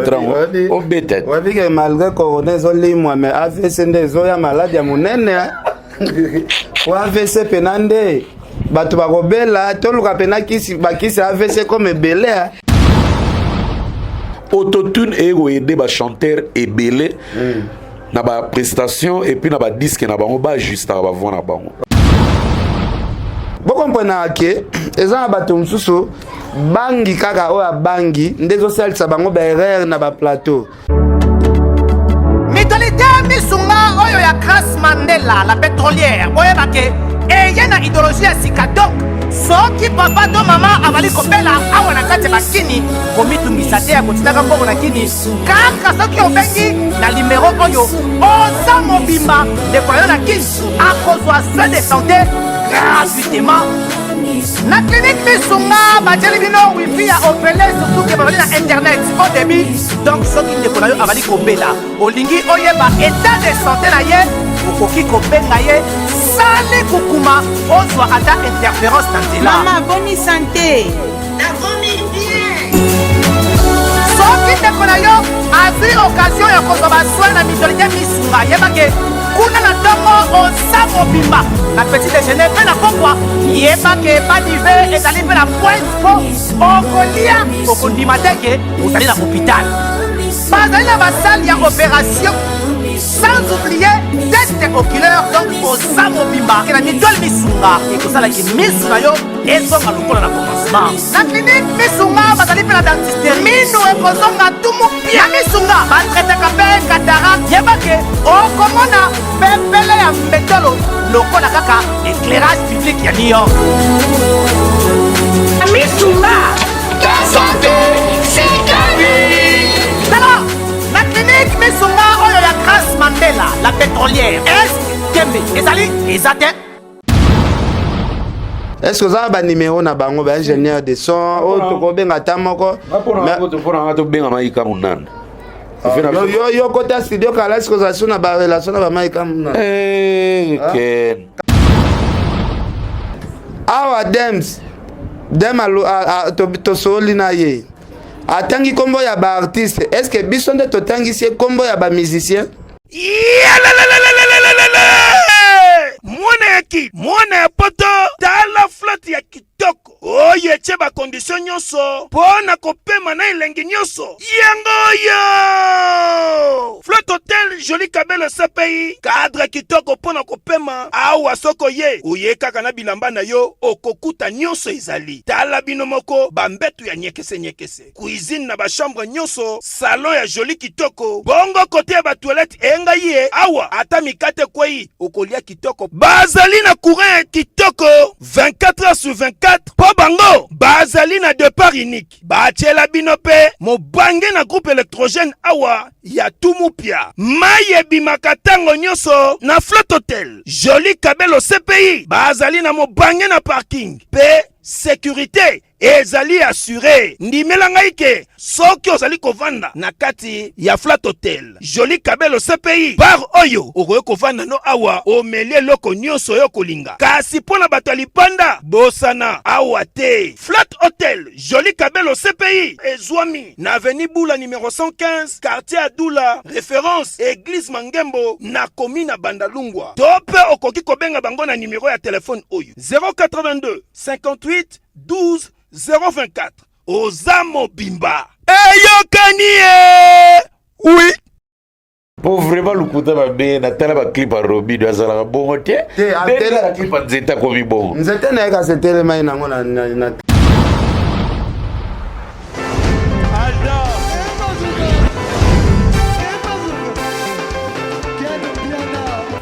Trango obeta. Oyebi ke malgré corona ezolimwa mais AVC nde ezoya maladi ya monene. Po AVC pena nde bato bakobela toluka pena kisi bakisi AVC comme ebele. Autotune eye koyede ba chanteur ebele na ba prestation et puis na ba disque na bango ba ajustaka ba voix na bango. Bokomprenaka ke eza na bato mosusu bangi kaka oyo abangi nde ezosalisa bango baerreur na baplateau. Mutualité Misunga oyo ya Grace Mandela la pétrolière boyeba ke eye na idéologie ya sika donc soki papa to mama abali kobela awa na kati ya bakini komitungisa te ya kotindaka mbongo na kini kaka soki obengi na limero oyo oza mobimba ndeko na yo na kini akozwa soin de santé gratuitement na clinique Misunga batieli bino wifi ya ofele surtout ke bazali na internet au débit donc soki ndeko na yo abali kobela olingi oyeba état de santé na ye okoki kobenga ye sali kukuma ozwa ata interférence na nzela. Mama boni santé nakomi bien. Soki ndeko na yo azwi occasion ya kozwa basoin na mutualité Misunga yeba ke kuna na ntongo oza mobimba na petit déjeuner mpe na pokwa yeba ke badive ezali mpe na pointe mpo okolia okondima te ke ozali na hôpital. Bazali na basale ya opération sans oublier test oculaire donc oza mobimba ke na mutuelle Misunga ekosalaki misu na yo ezonga lokola na commencement. Na clinique Misunga bazali mpe na dentiste minu ekozonga tumu pia. Misunga batraitaka mpe cataracte yeba ke okomona pepele ya mbetolo lokola kaka éclairage public ya New York. Misunga ta santé c'est ta vie. Tala na clinique Misunga oyo ya Grace Mandela la pétrolière est tembe ezali eza te. Est-ce que oza ba numéro na bango ba ingénieur de son oyo tokobenga ata moko? Mpona tobenga Maika Munana. Yo kota studio kala, est-ce que ozala so na ba relation na ba Maika Munana? Ken. Awa Dems Dem tosoli na ye atangi kombo ya ba artiste, est-ce que biso nde totangisi ye kombo ya ba musicien? Mwana ya ki mwana ya poto tala flotte ya kitoko oyo etie bakondition nyonso mpo na kopema na elengi nyonso yango oyo Flotte Hotel Joli Kabelo CPI cadre kitoko mpo na kopema awa. Soko ye oye kaka na bilamba na yo okokuta nyonso ezali. Tala bino moko bambetu ya nyekese nyekese, cuisine na bachambre nyonso, salon ya joli kitoko, bongo kote ya batoilette engai ye awa ata mikate kwei okolia kitoko. Bazali na courant ya kitoko 24 heures sur 24 mpo bango bazali na départ unique. Batiela bino mpe mobange na groupe électrogène awa ya Tumupia. Mai ebimaka ntango nyonso na Flotte Hotel Joli Kabelo CPI. Bazali na mobange na parking mpe sécurité ezali assuré. Ndimela ngai ke soki ozali kovanda na kati ya Flat Hotel Joli Kabelo CPI bar oyo okoki kovanda no awa omeli eloko nyonso oyo kolinga. Kasi mpo na bato ya lipanda bosana awa te. Flat Hotel Joli Kabelo CPI ezwami na avenue Bula numéro 115, quartier Adula, référence église Mangembo na commune ya Bandalungwa. To mpe okoki kobenga bango na numéro ya telefone oyo 082 58 12 024. Oza mobimba eyokani ye oui. Po vraiment lokuta mabe natala baclip ya Robido azalaka bongo te. Te, Ndenge clip ya nzete akomi bongo. Nzete na ye kasi etelema ye nango na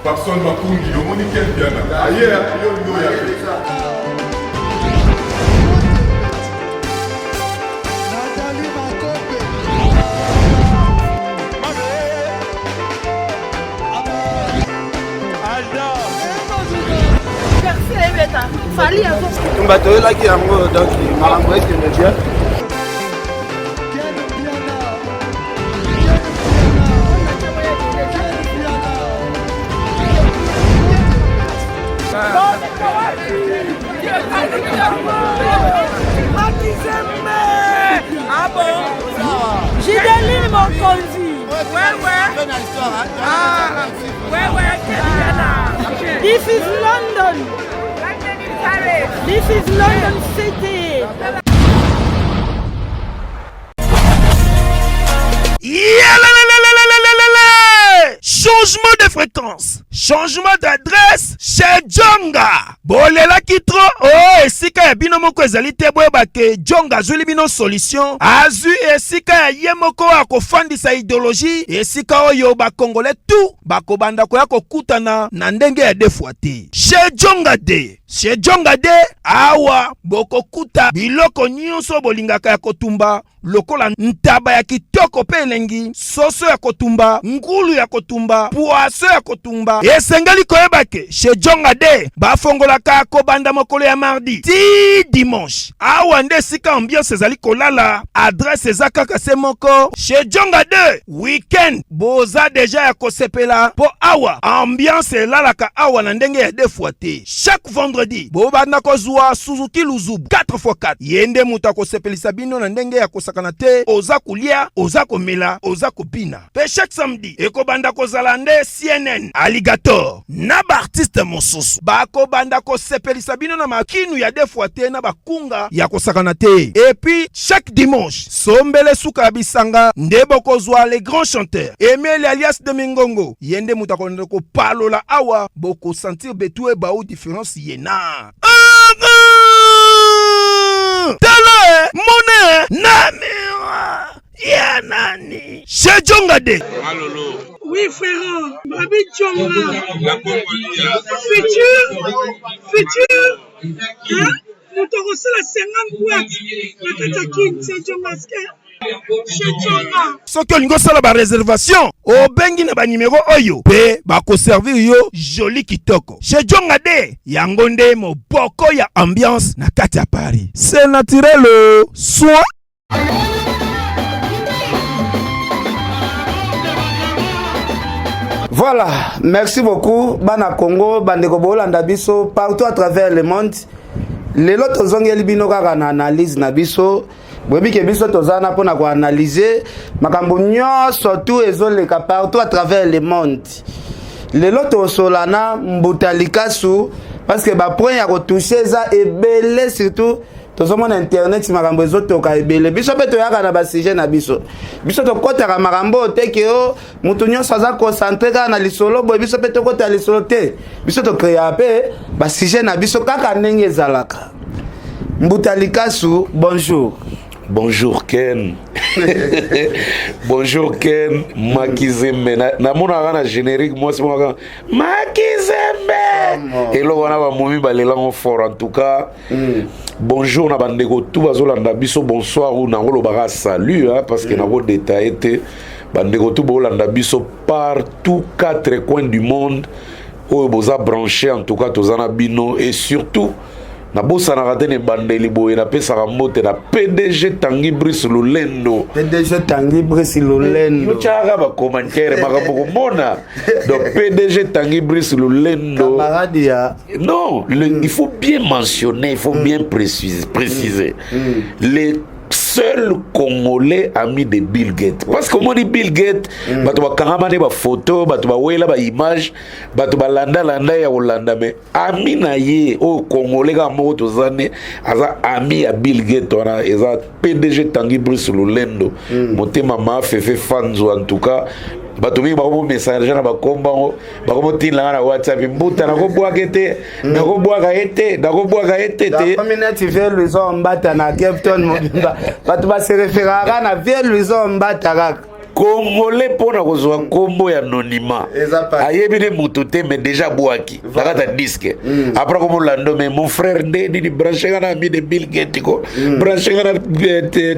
Papson Makungi, omoni Ken Piana. Aye, yo ndo ya. Tumba toyelaki yango donc makambo ekende bien. Gideline. This is London. This is London City. Yalalalalalalalala! Changement de fréquence, changement d'adresse chez Djonga. Bolelaki trop oh esika ya bino moko ezali te boyeba ke Djonga azwili bino solution. Azwi esika ya ye moko akofandisa idéologie, esika oyo ba Congolais tout bakobanda koya kokutana na ndenge ya deux fois te. Chez Djonga de Chez Djonga de awa bokokuta biloko nyonso bolingaka ya kotumba lokola ntaba ya kitoko mpe elengi, soso ya kotumba, ngulu ya kotumba, poaso ya kotumba. Esengeli koyeba ke chez Djonga de bafongolaka kobanda mokolo ya mardi ti dimanche. Awa nde esika ambiance ezali kolala, adresse eza kaka se moko chez Djonga de weekend boza deja ya kosepela mpo awa ambiance elalaka awa na ndenge ya deux fois te. Chaque vendredi bobanda kozwa Suzuki Luzubu 4x4, ye nde moto akosepelisa bino na ndenge ya kosakana te. Oza kolia, oza komela, oza kobina. Mpe chaque samedi ekobanda kozala nde CNN Alligator na baartiste mosusu bakobanda kosepelisa bino na makinu ya deux fois te na bakunga ya kosakana te. Et puis chaque dimanche sombele suka ya bisanga nde bokozwa les grands chanteurs Emile alias de Mingongo, ye nde moto akolanda kopalola awa, bokosentir betu ebau différence ye na tala mone na miroir ya nani chez Djonga de. Oui frère, Babi Djonga. Futur, futur, hein? Moto akosala 50 boîte na kati ya Kin, c'est Djonga chez Djonga. Soki olingi osala bareservation, obengi na banimero oyo mpe bakoservir yo joli kitoko. Chez Djonga de yango nde moboko ya ambiance na kati ya Paris. C'est naturel soin. Voilà, merci beaucoup bana Congo, bandeko bolanda biso partout à travers le monde. Lelo tozongeli bino kaka na analyse na biso. Boyebi ke biso toza na mpona koanalyse makambo nyonso tout ezoleka partout à travers le monde. Lelo tosola na Mbuta Likasu parce que ba point ya kotouche eza ebele, surtout tozomona internet makambo ezotoka ebele. Biso mpe toyaka na basujet na biso, biso tokɔtaka makambo oyo te ke o moto nyonso aza concentré kaka na lisolo boye. Biso mpe tokɔta lisolo te, biso tokreya mpe basujet na biso kaka ndenge ezalaka. Mbuta Likasu, bonjour. Bonjour Ken. Bonjour Ken Makizembe. Namonaka na générique mwasi moko Makizembe. Eloko wana bamomi balelango fort en tout cas. Bonjour na bandeko tout bazolanda biso, bonsoir ou nango lobaka salut hein, parce que nako détaillé te. Bandeko tout bolanda biso partout quatre coins du monde oyo boza branché, en tout cas toza na bino. Et surtout nabosanaka te na ebandeli boye, napesaka mbote na PDG Tangi Brice Lolendo. PDG Tangi Brice Lolendo. Yotyaka bacommentaire makambo komona. Donc PDG Tangi Brice Lolendo. Camarade ya Non, il faut bien mentionner, il faut bien préciser. Les seul Congolais ami de Bill Gates, parce que omoni Bill Gates, bato bakangama nde bafoto, bato bawela baimage, bato balandalanda ya kolanda, mais ami na ye oyo Congolais kaka moko toza ne aza ami ya Bill Gates wana eza PDG Tangi Brice Lolendo. Motema ma fefe fanzo. En tout cas bato mingi bakomomessage na bakomba ngo, bakomotindelanga na WhatsApp: "Mbuta, nakobwaka ete, nakobwaka ye te, nakobwaka ye te te." Komi neti vieux Luison Mbata na Cape Town mobimba, bato basereferaka na vieux Luison Mbata kaka. Congolais mpona kozwa nkombo ya anonymat, ayebi nde motu te, mais déjà bwaki na kati ya disque. Après komolando: "Mais mon frère, nde nini, branche nga na ami de Bill Gates ko, branche nga na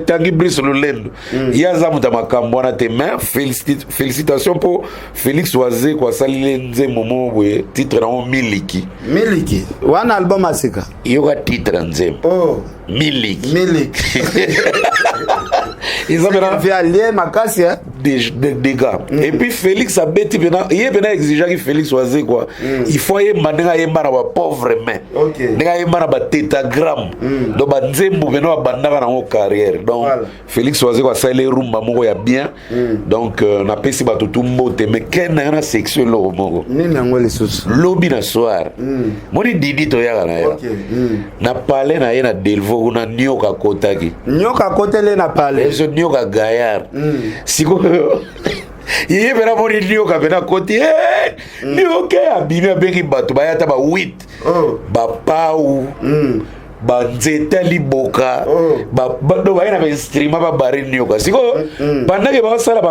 Tangi Brice Lolendo." Ye aza moto ya makambo wana te, mais félicitation mpo Félix Wazeko asaleli nzembo moko boye, titre nango Miliki. Miliki wana album asika. Yoka titre ya nzembo. Oh. Miliki. Miliki. Eza mpena Vie alie makasi, hein? Des dégâts. Et puis Félix abeti mpena, ye mpena exigeaki Félix Wazekwa, il faut ayemba ndenge ayemba na bapauvre main, ndenge ayemba na batétagramme, donc banzembo mpena babandaka nango carrière. Donc Félix Wazekwa asaleli rumba moko ya bien. Donc napesi bato tu mbote, mais ken nanga na section eloko moko. Nini yango lisusu? Lobi na soir, moni Didi toyaka na ye na palais na ye na Delvo kuna, nioka akotaki. Nyoka akoteli na palais? Ezo nioka gaillard. Sikoyo ye mpena moni nioka mpena akoti, eh, nioka abimi, abengi bato baya ata ba 8, bapau, banzete ya liboka, do baye na bainstrument, babare nioka. Sikoyo pendant ke basala,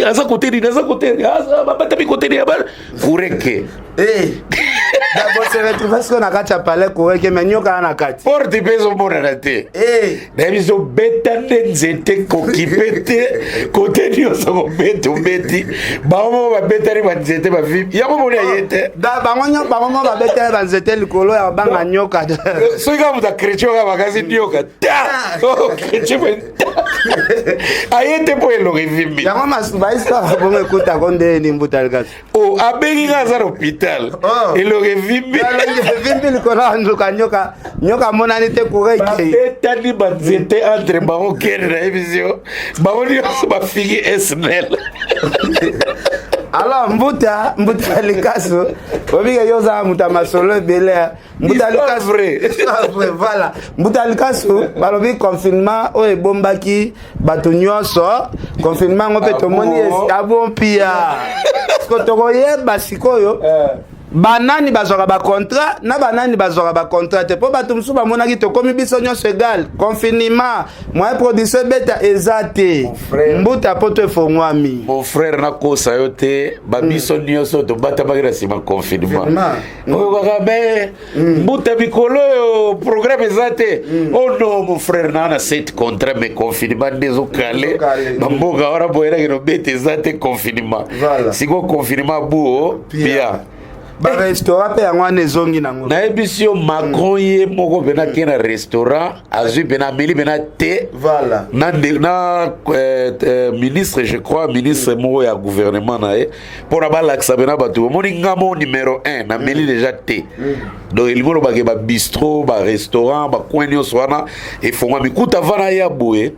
aza kote nini, aza kote, babatami kote nini, kureke. D'abord se retrouve sikoyo na kati ya palais, kureke, mais nyoka wana na kati. Porte mpe ezomonana te. Nayebi so beta nde nzete kokipe te, kote nyonso kobeta, obeti bango moko babetani banzete, bavi yango moni aye te. Bango moko babetani banzete likolo ya banga nyoka. Soki kaka moto achrétien kaka makasi, nioka ta chrétien boye aye te mpo eloko evimbi. Yango bahistoire bongo ekutako ndeni, mbuta Likasi? O abengi nga, aza na hôpital, eloko evimbi. Evimbi likolo ya nzoka, nyoka, nyoka amonani te, courant ekei. Babetani banzete entre bango. Kende nayebisi yo, bango nyonso bafingi SNEL. Alors mbuta Likasu, obike yo ozala moto ya masolo ebele. Mbuta Likasu, vrai. Voilà, mbuta Likasu, balobi confinement oyo ebombaki bato nyonso, confinement yango mpe tomoni abompia. Siko tokoyeba sikoyo banani bazwaka bacontrat na banani bazwaka bacontrat te, mpo bato mosusu bamonaki tokomi biso nyonso égal. Confinement, moyen production ebeta eza te. Mbuta, poto efongwami. Mon frère, nakosa yo te, babiso nyonso tobatamaki na nsima confinement. Oyo kaka me mbuta, mikolo oyo programme eza te. Oh non, mon frère, naa na sept contrat, mais confinement nde ezokale bamboka wana boyelaki nobeta eza te, confinement. Sikoyo confinement buo pia. Barestaurant mpe yango wana ezongi nango. Nayebisi yo, Macron ye moko mpena ake na restaurant, azwi mpena, ameli mpena te na ministre, je crois ministre moko ya gouvernement na ye, mpona balakisa mpena bato: omoni nga mo numéro 1, nameli déjà te. Donc elingi olobake babistrot, barestaurant, bacoin nyonso wana efongwami. Kuta vana ya boye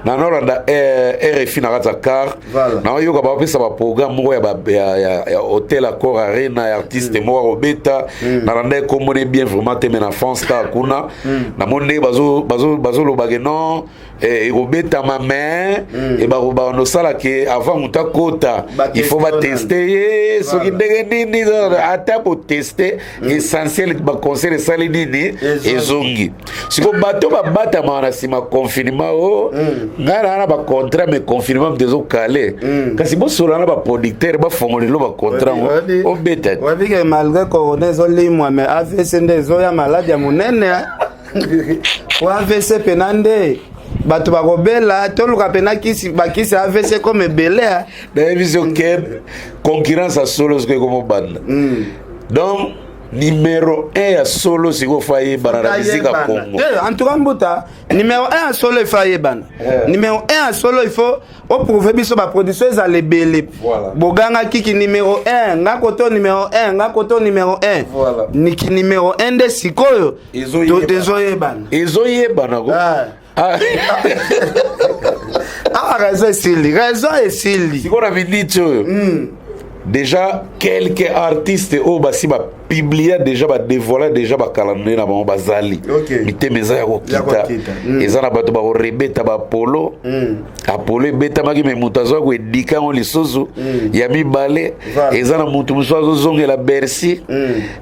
na naolanda RFI na kati ya car, naoyoka bapesa baprogramme moko ya hôtel Accor Arena ya artiste moko akobeta. Nalanda ekomona bien vraiment te, mais na France kaka kuna namoni ndenge bazolobake non, ekobetama, mais bandosala ke avant moto akota, il faut bateste ye soki ndenge nini. Ata boteste, essentiel baconcert esali nini, ezongi. Siko bato babatamaka na nsima confinement o ngai naa na bacontrat, mais confinement moto ezokale. Kasi bosola na baproducteur, bafongola lelo bacontrat ngo obeta. Oyebi malgré corona ezolimwa, mais AVC nde ezoya, maladi ya monene. Po AVC mpena nde bato bakobela, toluka mpena kisi, bakisi AVC comme ebele. Nayebi so ke concurrence ya solo sikoyo ekomobanda. Donc numéro 1 ya solo sikoyo faut ayebana na musique ya Congo. En tout cas mbuta, numéro 1 ya solo, il faut ayebana. Numéro 1 ya solo, il faut oprouve biso baproduction ezala ebele. Boganga kiki numéro 1, nga koto numéro 1, nga koto numéro 1. Niki numéro 1 nde sikoyo ezoyebana. Ezoyebana ko. Awa raison esili, raison esili. Sikoyo na minute oyo, déjà quelques artistes oyo basi bapublia déjà, badévoila déjà bacalendrier na bango, bazali mitema eza ya kokita. Eza na bato bakorebeta baapollo. Apollo ebetamaki, mais moto azwa koedika yango lisusu ya mibale. Eza na moto mosusu azozongela Bercy,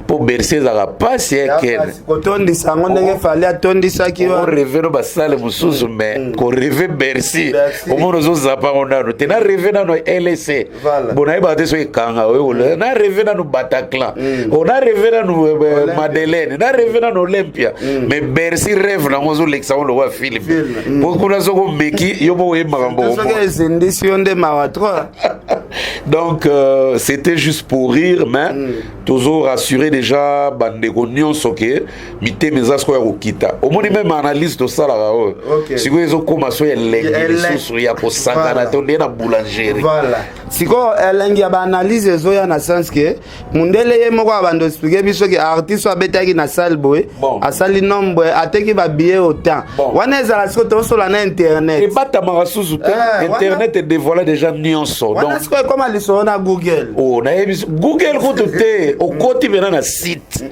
mpo Bercy ezalaka pasi ekene. Kotondisa yango ndenge Fally atondisaki. Orêve no basale mosusu, mais korêver Bercy, omona ozozapa yango nano te. Na rêve nano LC, bon, nayebaka te soki ekanga oyo. Na rêve nano Bataclan, o na rêve nano Madeleine, na rêve nano Olympia, mais Bercy, rêve nango ozolekisa ngo lokwa film, po kuna soki omeki yo moko oyebaka. Mbongo soki ezindisi yo nde mawa trop. Donc c'était juste pour rire, mais toujours rassurer déjà bandeko nyonso ke mitema eza sikoyo ya kokita. Omoni, même analyse tosalaka oyo, sikoyo ezokóma so elengi lisusu ya kosangana te, nde na boulangerie. Voilà, sikoyo elengi ya baanalyse ezoya na sens ke mundele ye moko abanda expliquer biso ke artiste oyo abetaki na salle boye, asali nombre, ateki babillet autant. Wana ezala sikoyo tosola na internet. Ebatamaka susu te. Internet edévoila déjà nyonso. Wana sikoyo ekoma lisolo na Google. Oh, nayebi Google kutu te. Okoti mpena na site,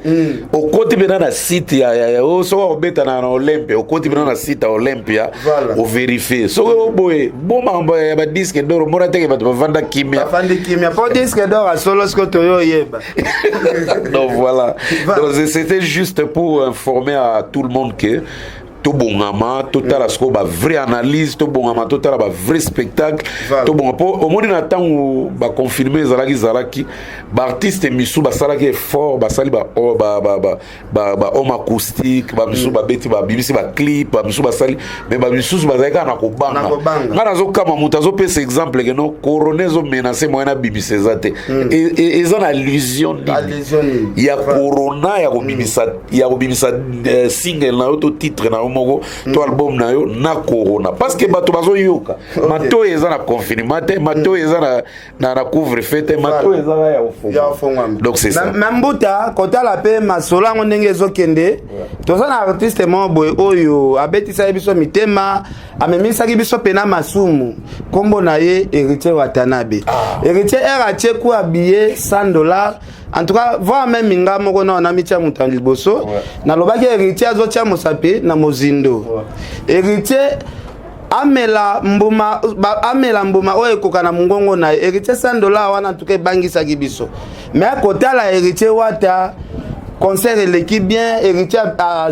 okoti mpena na site ya soki okobeta na Olympia, okoti mpena na site ya Olympia, ovérifie soki oboye bo makambo ya badisque d'or, omona teke bato bavanda kimia. Bafandi kimia mpo disque d'or asolo sikoyo toyo oyeba. Donc voilà, donc c'était juste pour informer à tout le monde que tobongama, totala sikoyo bavrai analyse, tobongama, totala bavrai spectacle, tobonga mpo omoni na ntango baconfinement ezalaki baartiste misu basalaki effort, basali bahome acoustique, bamisusu babeti, babimisi baclip, bamisusu basali, mais bamisusu bazalaki kaka na kobanga. Ngai nazokama, moto azopesa exemple ke no corona ezomenace, moyen nabimisa eza te. Eza na allusion nini ya corona ya kobimisa single na yo to titre na yo moko to album na yo na corona? Parce que bato bazoyoka, matoi eza na confinement te, matoi eza na couvre-feu te, matoi eza ya ofungwama. Donc c'est ça. Mais mbuta, kotala mpe masolo yango ndenge ezokende, toza na artiste moko boye oyo abetisaki biso mitema, amemisaki biso mpena masumu, nkombo na ye Héritier Watanabe. Héritier r atie ku abillet 100 $. En tout cas, voire même nga moko na mitia moto ya liboso, nalobaki Héritier azotia mosapi na mozindo. Héritier amela mbuma, amela mbuma oyo ekoka na mongongo na ye. Héritier 100 $ wana, en tout cas, ebangisaki biso. Mais kotala Héritier Wata, concert eleki bien, Héritier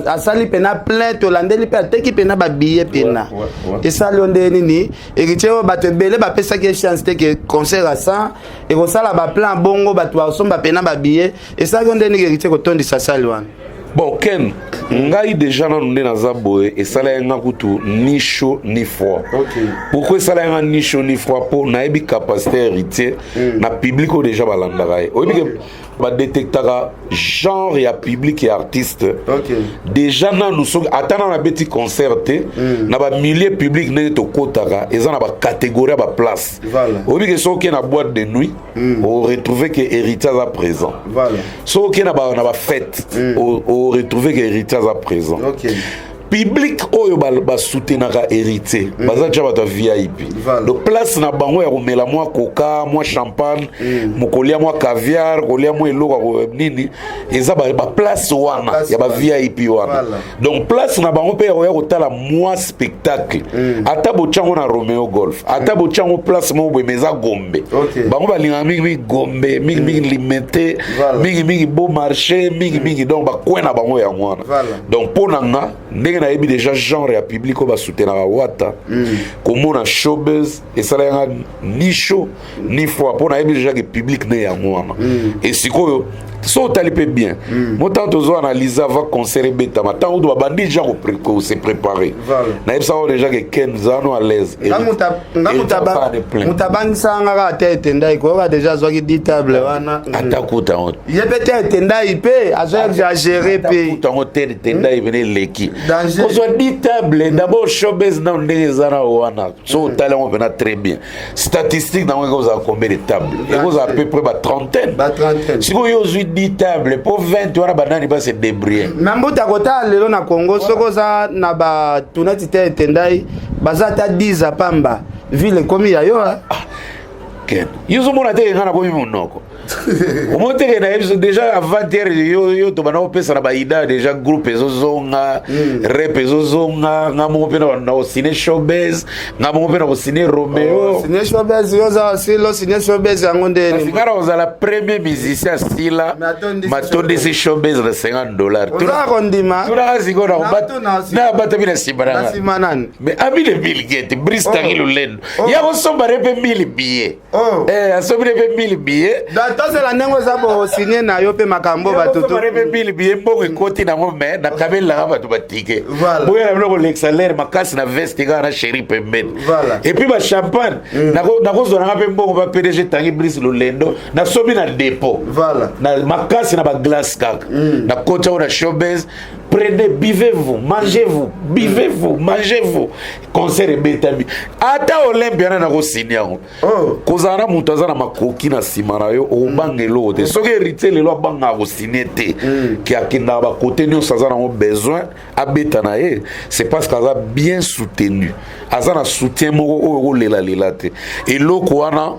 asali mpena plein, tolandeli mpe, ateki mpena babillet mpena. Esali yo nde nini? Héritier oyo bato ebele bapesaki ye chance te ke concert ya 100 ekosala baplan bongo, bato basomba mpena babillet. Esalaki yo nde nini, Héritier kotondisa sali wana? Bon, Ken, ngai déjà nanu nde naza boye, esala ya nga kutu ni chaud ni froid. Pourquoi esala ya nga ni chaud ni froid? Mpo nayebi capacité Héritier na public oyo déjà balandaka ye. Oyebi ke badétectaka genre ya public ya artiste. Déjà nanu soki ata nanu abeti concert te, na bamilieu public ndenge tokɔtaka, eza na bacatégorie ya baplace. Oyebi ke soki oke na boîte de nuit, oretrouve ke Héritier aza présent. Soki oke na bafête, oretrouve ke Héritier aza présent. Public oyo basoutenaka Héritier baza tia bato ya VIP. Donc place na bango ya komela mwa coca, mwa champagne, mokolia mwa caviar, kolia mwa eloko nini, eza baplace wana ya ba VIP wana. Donc place na bango mpe ya koya kotala mwa spectacle, ata botyango na Romeo Golf, ata botyango place moko boye, mais eza Gombe. Bango balingaka mingimingi Gombe, mingimingi Limete, mingimingi Beau Marché, mingimingi. Donc bakwe na bango yango wana. Donc mpo na nga, ndenge nayebi déjà genre ya public oyo basoutenaka Wata, komona showbuzz esalaki nga ni chaud ni froid, mpo nayebi déjà ke public nde yango wana. E sikoyo so otali mpe bien, mo ntango tozo analyse avant concert ebetama, ntango to babandi déjà kose préparer, nayebisaka déjà ke Ken zano à l'aise. Nga moto abangisaka nga kaka te, etendai koyoka déjà azwaki 10 table wana. Ata kuta yango. Ye mpe te, etendai mpe azo exagéré mpe. Kuta yango te, etendai pene eleki kozwa 10 table. D'abord showbuzz nano ndenge eza na wana, so otali yango mpena très bien, statistique nango ekozala combien de table? Ekozala à peu près ba trentaine. Sikoyo yo ozwi 10 table mpo 20 wana, banani base débrouiller? Mais mbuta, kotala lelo na Congo, soki oza na bato neti te, etendai baza ata 10 ya pamba, ville ekomi ya yo. Ken, yo ozomona te, nga nakomi monoko, omoni teke nayebi biso déjà avant-hier yo tobanda kopesa na baida déjà groupe ezozonga, rep ezozonga. Nga moko mpe na kosine showbuzz, nga moko mpe na kosine Romeo. Sine showbuzz, yo oza silo sine showbuzz yango ndeni? Nga na kozala premier musicien asila matondisi showbuzz na 50 $. Oza kondima. Tunaka sikoyo na batami na nsima na nsima nani? Mais ami de Bill Gates, Brice Tangi Lulendo, ya kosomba re mpe 1000 billet, asombile mpe 1000 billet. Tozela ndenge oza bosigne na yo mpe makambo bato mpe bili biye mbongo ekoti nango me nakabelelaka bato batike boyela bino kolekisa lere makasi na veste kaka na chéri pembeni et puis bachampagne mm. nakozwa nanga mpe mbongo ba pdg tangi brise lolendo nasomi na dépôt na makasi na baglace kaka mm. nakoti yango na showbase. Prenez, buvez-vous, mangez-vous, buvez-vous, mangez-vous. Concert ebetami ata Olympia na nakosini yango. Oh. Kozala na moto aza na makoki na nsima na yo, okobanga eloko te. Soki héritier lelo abangaka kosigne te, ke akendaka bakote nyonso aza nango besoin abeta na ye, c'est parce que aza bien soutenu, aza na soutien moko oyo okolelalela te. Eloko wana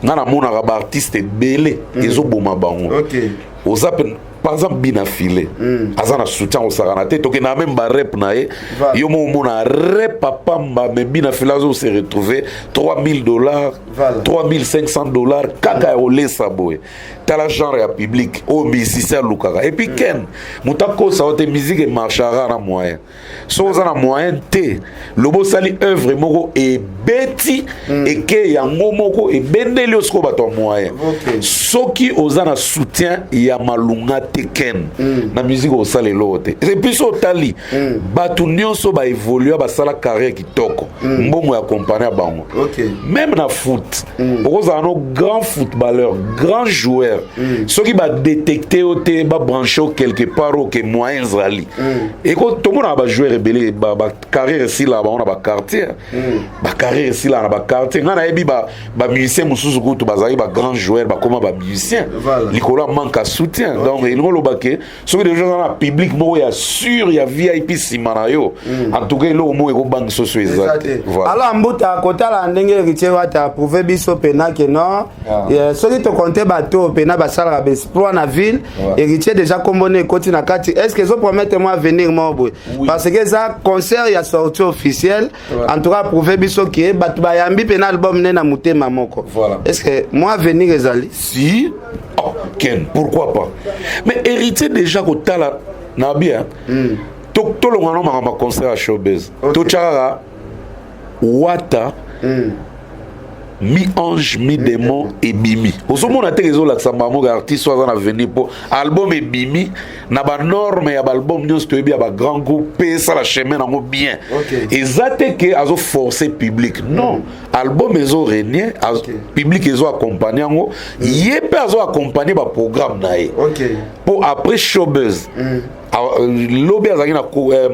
nga namonaka baartiste ebele ezoboma bango. Oza par exemple bina file, aza na soutien kosakana te. Tokendaka même barep na ye, yo mo omona rep apamba, mais bina file azo se retrouver 3000 $, 3500 $ kaka ya kolesa boye. Tala genre ya public oyo musicien alukaka. Et puis ken moto akosa yo te, musique emarchera na moyen. Soki oza na moyen te, loba osali œuvre moko ebeti, eke yango moko ebendeli yo sikoyo bato ya moyen. Soki oza na soutien ya malunga te, ken na musique osala eloko te. Et puis so otali bato nyonso baévolua, basala carrière kitoko, mbongo ya kompani ya bango. Même na foot, okozala no grand footballeur, grand joueur, soki badétecte yo te, babranche yo quelque part oke moyen ezali. Eko tomonaka bajoueur ebele, bacarrière esilaka bango na baquartier, bacarrière esilaka na baquartier. Ngai nayebi bamusicien mosusu kutu bazalaki bagrand joueur, bakóma bamusicien likolo ya manque ya soutien. Donc elingi oloba ke soki deja oza na public moko ya sûr ya VIP nsima na yo, en tout cas eloko moko ekobangisa so eza te. Voilà. Alors mbuta, kotala ndenge héritier Wata approuve biso pena ke non, soki tokonte bato pena basalaka baexploit na ville, héritier déjà kombona ekoti na kati. Est ce que ezopromettre mwa avenir moko boye? Parce que eza concert ya sortie officielle. En tout cas approuve biso ke bato bayambi pena album ne na motema moko. Est ce que mwa avenir ezali? Si, oh, Ken, pourquoi pas? Mais héritier déjà kotala na bien, tolonga no makambo ya concert ya showbase, totya kaka Wata mi ange mi démon ebimi. Ozomona te ezolakisa makambo ya artiste oyo aza na avenir, mpo album ebimi na banorme ya baalbum nyonso toyebi ya bagrand groupe, mpe esala chemin nango bien. Eza te ke azoforce public, non. Album ezo régner, public ezo accompagne yango, ye mpe azo accompagne baprogramme na ye. Mpo après showbuzz, lobi azalaki na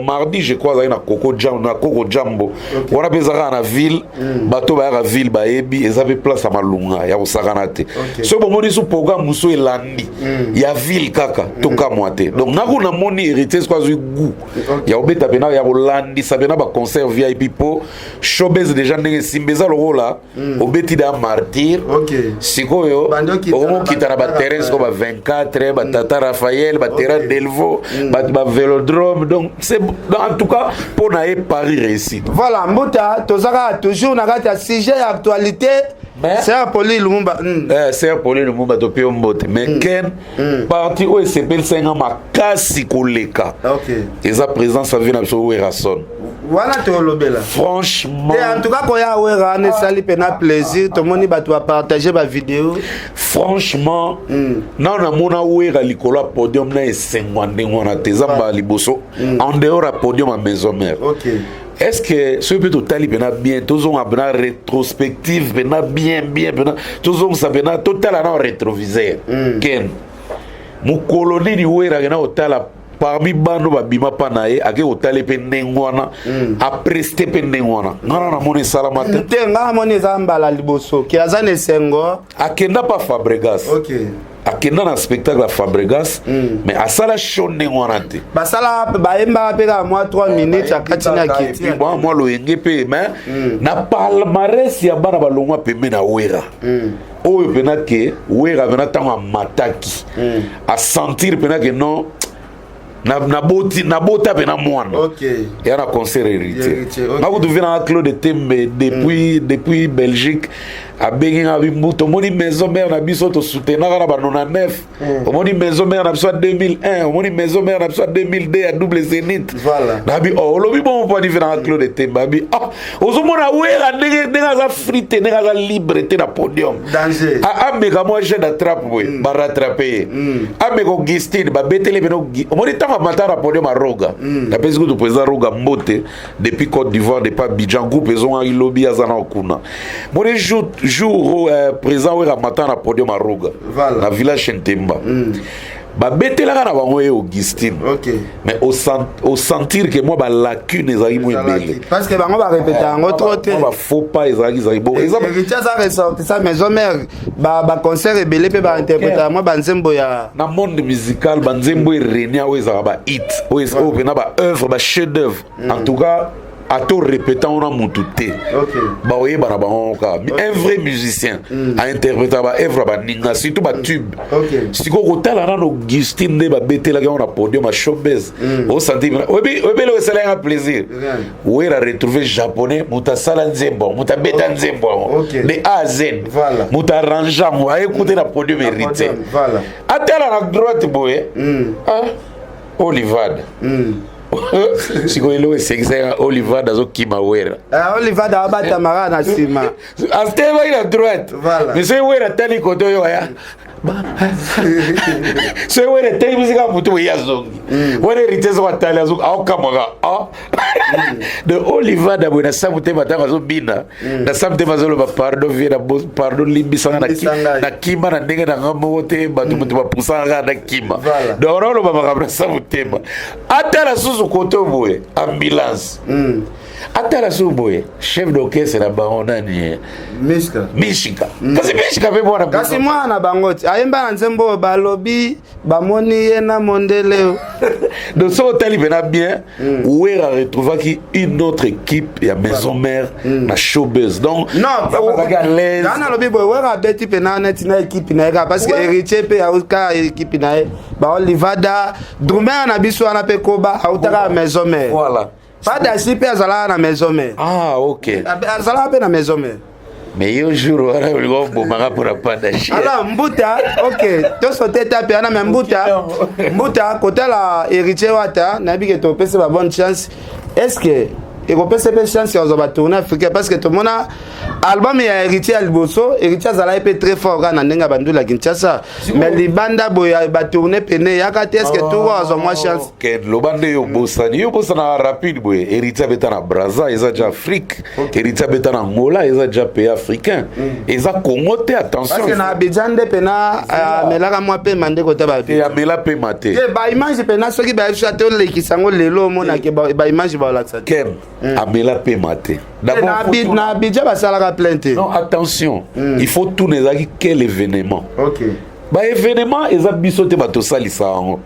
mardi je crois, azalaki na Koko Jambo, na Koko Jambo wana mpe eza kaka na ville. Bato bayaka ville bayebi eza mpe place ya malunga ya kosakana te. Soki bomoni so programme mosusu elandi ya ville kaka, tokamwa te. Donc naku namoni héritier soki azwi goût ya kobeta pena, ya kolandisa pena baconcert VIP, mpo showbuzz déjà ndenge esimba eza lokola obeti da martyr. Sikoyo Bandi okita na okomokita na baterrain sikoyo, ba 24, batata Raphaël, baterrain Delvaux, bato bavélodrome. Donc c'est donc, en tout cas mpo na ye pari réussi. Voilà mbuta, toza kaka toujours na kati ya sujet ya actualité. Sœur Poli Lumumba. Sœur Poli Lumumba, tope yo mbote. Mais ken parti oyo esepelisa nga makasi koleka eza présidence avi na biso Werason. Wana tolobela. Franchement. Te, en tout cas koya Wera wana esali mpena plaisir, tomoni bato bapartage bavideo. Franchement, nano namona Wera likolo ya podium na esengwa ndenge wana te. Eza mbala liboso en dehors ya podium ya maison mère. Est ce que soki mpe totali mpena bien, tozonga mpena rétrospective mpena bien bien, mpena tozongisa mpena totala na rétroviseur, ken mokolo nini Wera akenda kotala parmi bano babima mpa na ye, ake kotala mpe ndenge wana, apreste mpe ndenge wana? Ngana namoni esalama te. Te, nga namoni eza mbala liboso ke aza na esengo. Akenda pa Fabregas, akenda na spectacle ya Fabregas, mais asala show ndenge wana te. Basala bayembaka mpe kaka mwa 3 minutes akati na kiti. Et puis, mwa mwa loyenge mpe, mais na palmarès ya bana balongwa pembe na Wera, oyo mpena ke Wera mpena ntango amataki, asentir mpena ke non, naboti, nabota mpena mwana ya na concert héritier. Héritier, ok. Nga kutu vi nanga Claude Tembe depuis Belgique. Abengi nga bi mbuta, omoni maison mère na biso tosoutenaka na ba 99, omoni maison mère na biso ya 2001, omoni maison mère na biso ya 2002 ya double zénith. Voilà. Nabi oh, olobi bongo mpo anive nanga Claude Temba abi ah, ozomona Wera ndenge ndenge aza free te, ndenge aza libre te na podium. Danger. Ameka mwa jeu d'attrape boye, barattrape ye. Ameka Augustine, babeteli pene. Omoni ntango amata na podium aroga, napesi kutu président Roga mbote depuis Côte d'Ivoire, depuis Abidjan. Groupe ezongaki lobi, aza na kuna. Moni jour président Wera amata na podium aroga na village Ntemba, babetelaka na bango ye Augustine, mais osentir ke mwa balacune ezalaki mwa ebele. Parce que bango barépéta yango trop te. Mwa bafaux pas ezalaki bon eza. Héritier aza ressortissant maison mère, baconcert ebele mpe bainterpréta mwa banzembo ya Na monde musical, banzembo erenia oyo ezalaka bahit, oyo mpena baœuvre, bachef d'œuvre, en tout cas ata répéta wana mutu te, baoyeba na bango kaka. Un vrai musicien ainterpréta baœuvre ya baninga, surtout batube. Sikoyo kotala nano Augustine nde babetelaki yango na podium ya showbase, osentir oyebi eloko esalaki nga plaisir. Wera retrouve Japonais, moto asala nzembo yango, moto abeta nzembo yango de A à Z, moto arrange yango, ayekute na podium Héritier. Atala na droite boye, ah, Olivade. Sikoyo eloko esekisaka, Olivade azokima Wera. Ah, Olivade abatamaka na nsima. Atelemaki na droite, mais soki Wera atali kote oyo aya, soki Wera etelemisi kaka motu boye, azongi wana. Héritier soko atali, aokamwaka de Olivada boye na sa motema. Ntango azobina na sa motema, azoloba: "Pardon vieux na pardon, limbisanga, nakima na ndenge na nga moko te, bato moto bapusaka kaka nakima." Donc wana oloba makambo na sa motema. Atala susu kote boye, ambulance. Atala susu boye, chef d'orchestre na bango nani? Mishka. Mishika. Kasi Mishika mpe mwana. Kasi mwana na bango ti ayemba na nzembo oyo balobi bamoni ye na mondele o. Donc soki otali mpena bien, Wera retrouvaki une autre équipe ya maison mère na showbuzz, donc non bazalaki à l'aise. Nga nalobi boye, Wera abeti mpena neti na équipe na ye kaka, parce que Héritier mpe auka équipe na ye, baolivada drummer na biso wana mpe koba autaka ya maison mère. Padasi mpe azalaka na maison mère. Ah, ok. Azalaka mpe na maison mère. Mais yo jour wana olingi obomaka mpona padashi. Alors mbuta, ok, tosote etape wana, mais mbuta, mbuta, kotala Héritier Wata, nayebi ke topesi ba bonne chance. Est ce que ekopesa mpe chance ya kozwa batournée africain? Parce que tomona album ya Héritier ya liboso, Héritier azalaki mpe très fort kaka na ndenge ya bandula ya Kinshasa, mais libanda boye batournée pene eyaka te. Est ce que tour azwa mwa chance? Ok, loba nde yo obosani, yo obosanaka rapide boye. Héritier abeta na Braza, eza déjà Afrique. Héritier abeta na Angola, eza déjà pays africain, eza Congo te, attention. Parce que na Abidjan nde pena amelaka mwa pema nde kota ba Te, amela pema te. Te, baimage pena soki bayebi so ate olekisa yango lelo, omonake baimage baolakisa te. Ken, amela pema te. Na Abidjan basalaka plein te. Non, attention, il faut tuna ezalaki quel événement. Baévénement eza biso te bato osalisa yango.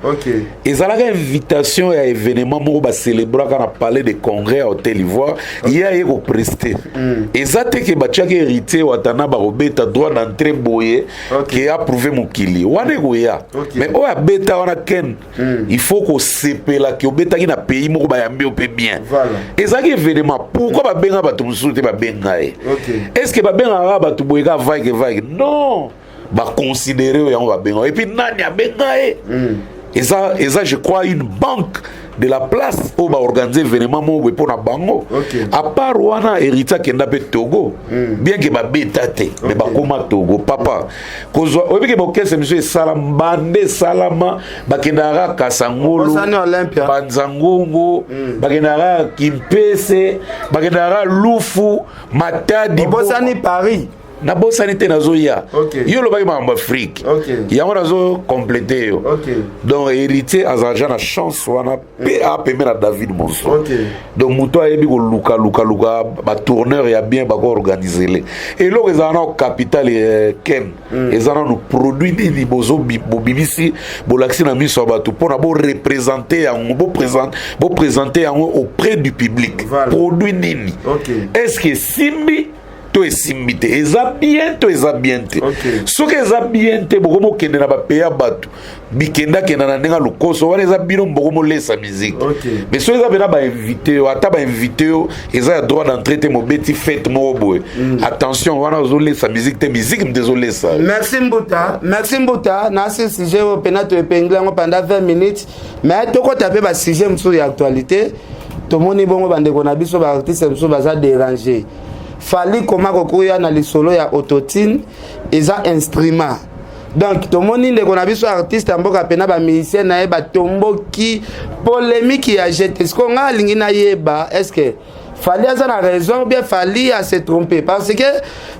Ezalaka invitation ya événement moko bacélébraka na palais de congrès ya Hôtel Ivoire, ye aye koprester. Eza te ke batiaki Héritier Watana bakobeta droit d'entrée boye ke approuve mokili wana ekoya. Mais oyo abeta wana, Ken, il faut kosepelaki obetaki na pays moko bayambi yo mpe bien. Ezalaki événement, pourquoi babenga bato mosusu te, babenga ye? Est ce que babengaka kaka bato boye kaka vague vague? Non, baconsidéré oyo yango babenga. Et puis nani abenga ye? Eza je crois une banque de la place oyo baorganize événement moko boye mpo na bango. À part wana, Héritier akenda mpe Togo, bien ke babeta te, mais bakóma Togo papa kozwa. Oyebi ke bokese miso esalama bande esalama, bakendaka kaka Kasangulu, Osani Olympia. Banzangongo, bakendaka kaka Kimpese, bakendaka kaka Lufu, Matadi. Obosani Paris. Nabosani te, nazoya. Yo olobaki makambo Afrique, yango nazocompléter yo. Donc Héritier azala déjà na chance wana mpe apembe na David Monso. Donc moto ayebi koluka luka luka batourneur ya bien, bakoorganize le eloko ezala na capital ken eza nanu produit nini bobimisi, bolakisi na miso ya bato mpona boreprésente yango, boprésente yango auprès du public. Produit nini? Est ce que esimbi? To esimbi te, eza bien to eza bien te. Soki eza bien te, bokomokende na bapays ya bato bikendakenda na ndenge ya lokoso wana, eza bino bokomolesa musique. Mais soki eza mpena bainvite yo, ata bainvite yo, eza ya droit d'entrée te, mobeti fête moko boye, attention, wana ozolesa musique te, musique moto ezolesa. Merci Mbuta, merci Mbuta. Nasi sujet oyo mpena toépingle yango pendant 20 minutes, mais tokɔta mpe basujet mosusu ya actualité. Tomoni bongo bandeko na biso baartiste mosusu baza déranger. Fally koma kokuya na lisolo ya autotune eza instrument. Donc tomoni ndeko na biso artiste ya mboka mpena bamusicien na ye batomboki, polémique ya jete. Siko ngai alingi nayeba, est ce que Fally aza na raison ou bien Fally ase trompe? Parce que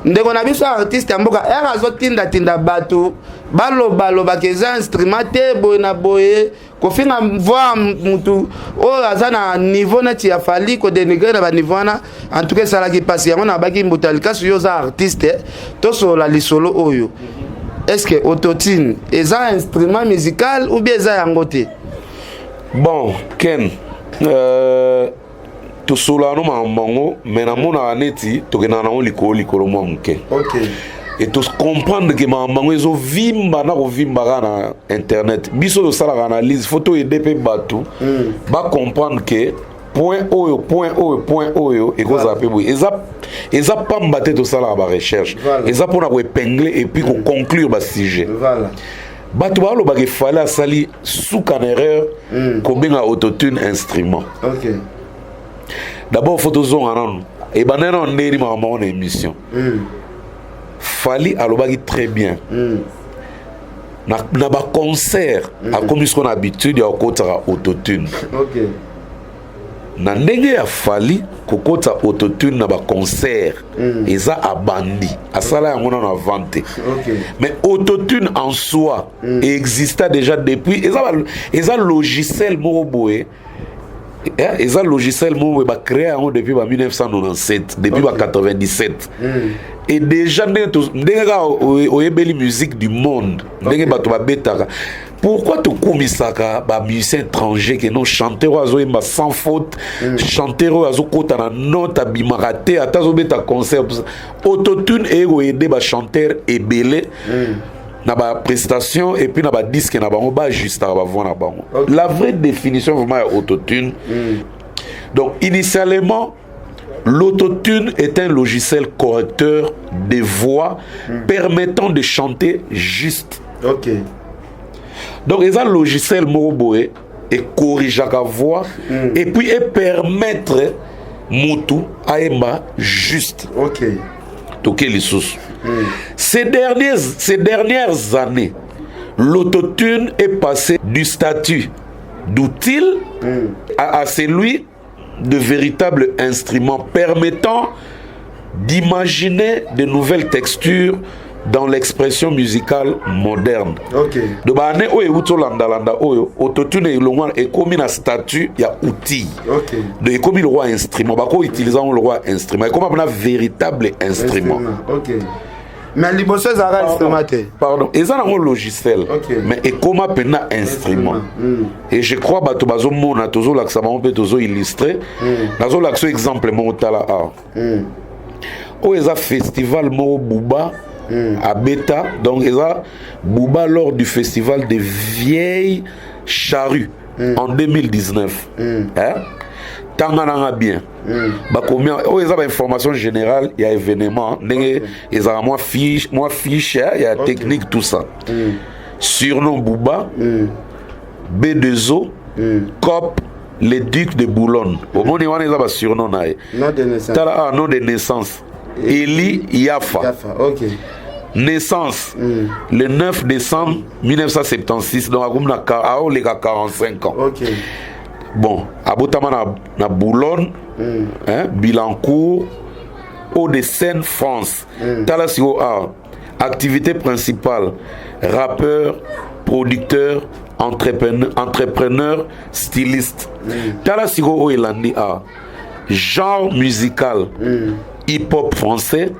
ndeko na biso artiste ya mboka ere azotindatinda bato balobalobaka eza instrument te, boye na boye, kofinga voix mutu oyo aza na niveau neti ya Fally, kodénigrer na baniveau wana, en tout cas esalaki mpasi. Yango nabaki, Mbuta Likasu, yo oza artiste, tosolola lisolo oyo. Est ce que autotune eza instrument musical ou bien eza yango te? Bon, Ken, tosololaka no makambo yango, mais namonaka neti tokendaka nango likolo likolo mwa moke. Et tocomprendre ke makambo yango ezovimba na kovimba kaka na internet. Biso tosalaka analyse, faut toaider mpe bato bacomprendre ke point oyo, point oyo, point oyo ekozala mpe boye. Eza pamba te tosalaka barecherche, eza mpona koépingler et puis koconclure basujet. Bato balobaka efale asali suka na erreur kobenga autotune instrument. D'abord faut tozonga nanu ebandaki nano ndeni makambo yango na émission. Fally alobaki très bien na baconcert, akomi siko na habitude ya kokotaka autotune. Na ndenge ya Fally kokota autotune na baconcert, eza abandi asala yango nano avant te. Mais autotune en soi exista déjà depuis. Eza logiciel moko boye, eza logiciel moko boye bacréa yango depuis ba 1997, depuis ba 97. Et déjà ndenge kaka oyebeli musique du monde, ndenge bato babetaka, pourquoi tokumisaka bamusicien étranger ke non, chanteur oyo azoyemba sans faute, chanteur oyo azokota na note, abimaka te ata azobeta concert? Autotune eye koaider bachanteur ebele na baprestation et puis na badisque na bango, baajustaka bavoix na bango. La vraie définition vraiment ya autotune, donc initialement, l'autotune est un logiciel correcteur de voix permettant de chanter juste. Donc eza logiciel moko boye ecorrigeaka voix et puis epermettre mutu ayemba juste. Toke lisusu. Ces dernières années, l'autotune est passé du statut d'outil à celui de véritable instrument permettant d'imaginer de nouvelles textures dans l'expression musicale moderne. Donc baane oyo euti olandalanda oyo, autotune elongwa, ekomi na statut ya outil. Donc ekomi lokola instrument, bakoutiliser yango lokola instrument, ekoma mpena véritable instrument. Ok, mais liboso ezalaka instrument te? Pardon, eza nango logiciel, mais ekoma mpena instrument. Et je crois bato bazomona, tozolakisa bango mpe tozoillustre. Nazolakisa exemple moko, tala awa. Oyo eza festival moko Booba abeta. Donc eza Booba lors du festival de Vieille Charrue en 2019, hein? Tanga nanga bien, bakomi oyo eza bainformation générale ya événement, ndenge ezalaka mwa fiche ya technique, tout ça. Surnom Booba, B2O, Cop, le duc de Boulogne. Omoni wana eza basurnom na ye. Nom de naissance. Tala ah, nom de naissance, Eli Yafa. Yafa, ok. Naissance le 9 décembre 1976, donc akomi na aoleka 45 ans. Bon, abotama na Boulogne, hein, Billancourt, Hauts-de-Seine, France. Tala sikoyo awa, activité principale: rappeur, producteur, entrepreneur, styliste. Tala sikoyo oyo elandi awa, genre musical: hip hop français,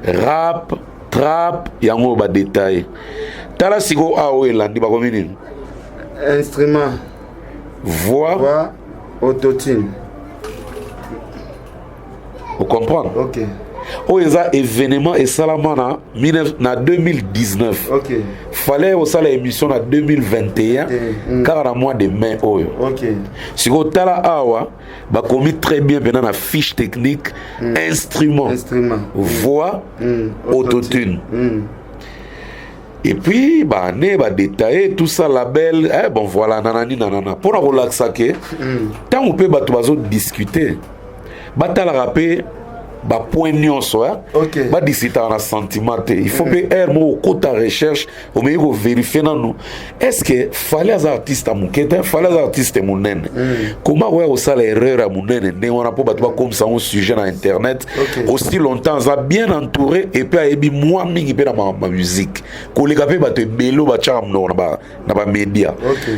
rap, trap, yango oyo badetail. Tala sikoyo awa oyo elandi, bakomi nini? Instrument. Voix. Voix, autotune. Ocomprendre? Ok. Oyo eza événement esalama na, na 2019. Fallait osala émission na 2021, kaka na mois de mai oyo. Sikoyo tala awa, bakomi très bien mpena na fiche technique: instrument, Instrument. Voix, autotune, et puis baane badétaille tout ça, label, eh, bon voilà, nanani nanana, mpona kolakisa ke ntango mpe bato bazodiscute, batalaka mpe bapoint nyonso, eh? Badiscutaka na sentiment te. Il faut mpe aire moko okota recherche, omeki kovérifie nanu: est ce que Fally aza artiste ya moke te? Fally aza artiste monene. Koma koya kosala erreur ya monene ndenge wana mpo bato bakomisa yango sujet na internet aussi longtemps aza bien entouré et puis ayebi mwa mingi mpe na makambo ya musique koleka mpe bato ebele oyo batiaka monoko na bamédia.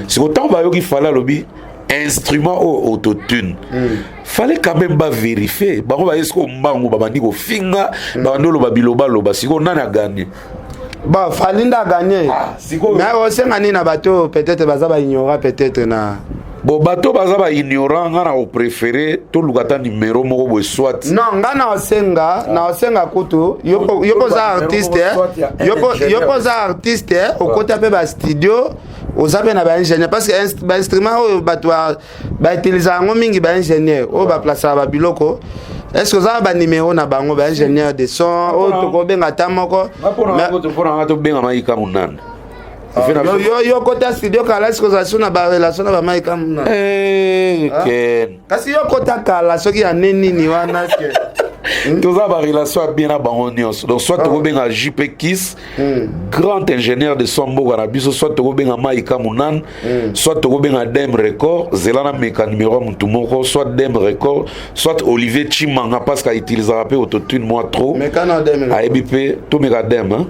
Siko ntango bayoki Fally alobi instrument oyo autotune, fallait quand même bavérifie. Bango baye sikoyo mbangu, babandi kofinga, babandi oloba bilobaloba. Sikoyo nani aganye? Bon, Fally nde aganye. Sikoyo- Mais osenga nini na bato oyo peut-être baza baignorant, peut-être na Bon, bato baza baignorant, nga na kopréféré toluka ata numero moko boye, soit Non, nga na osenga kutu yo mpo oza artiste, yo mpo oza artiste, okota mpe bastudio, oza mpe na baingénieur, parce que bainstrument oyo bato bautilisaka yango mingi, baingénieur oyo baplasaka babiloko, est ce que oza na banimero na bango, baingénieur de son oyo tokobenga ata moko? Mpona nga tobenga Maika Monane. Yo kota studio kala, est ce que ozala so na barelation na bamaika Monane? Ken. Kasi yo kota kala, soki ya ne nini wana? Toza barelation ya bien na bango nyonso. Donc soit tokobenga JP Kis, grand ingénieur de son mboka na biso, soit tokobenga Maika Monane, soit tokobenga Dem Record. Zela na meka numéro ya motu moko, soit Dem Record, soit Olivier Chimanga, parce que autilisaka mpe autotune mwa trop, ayebi mpe. Tomeka Dem, hein?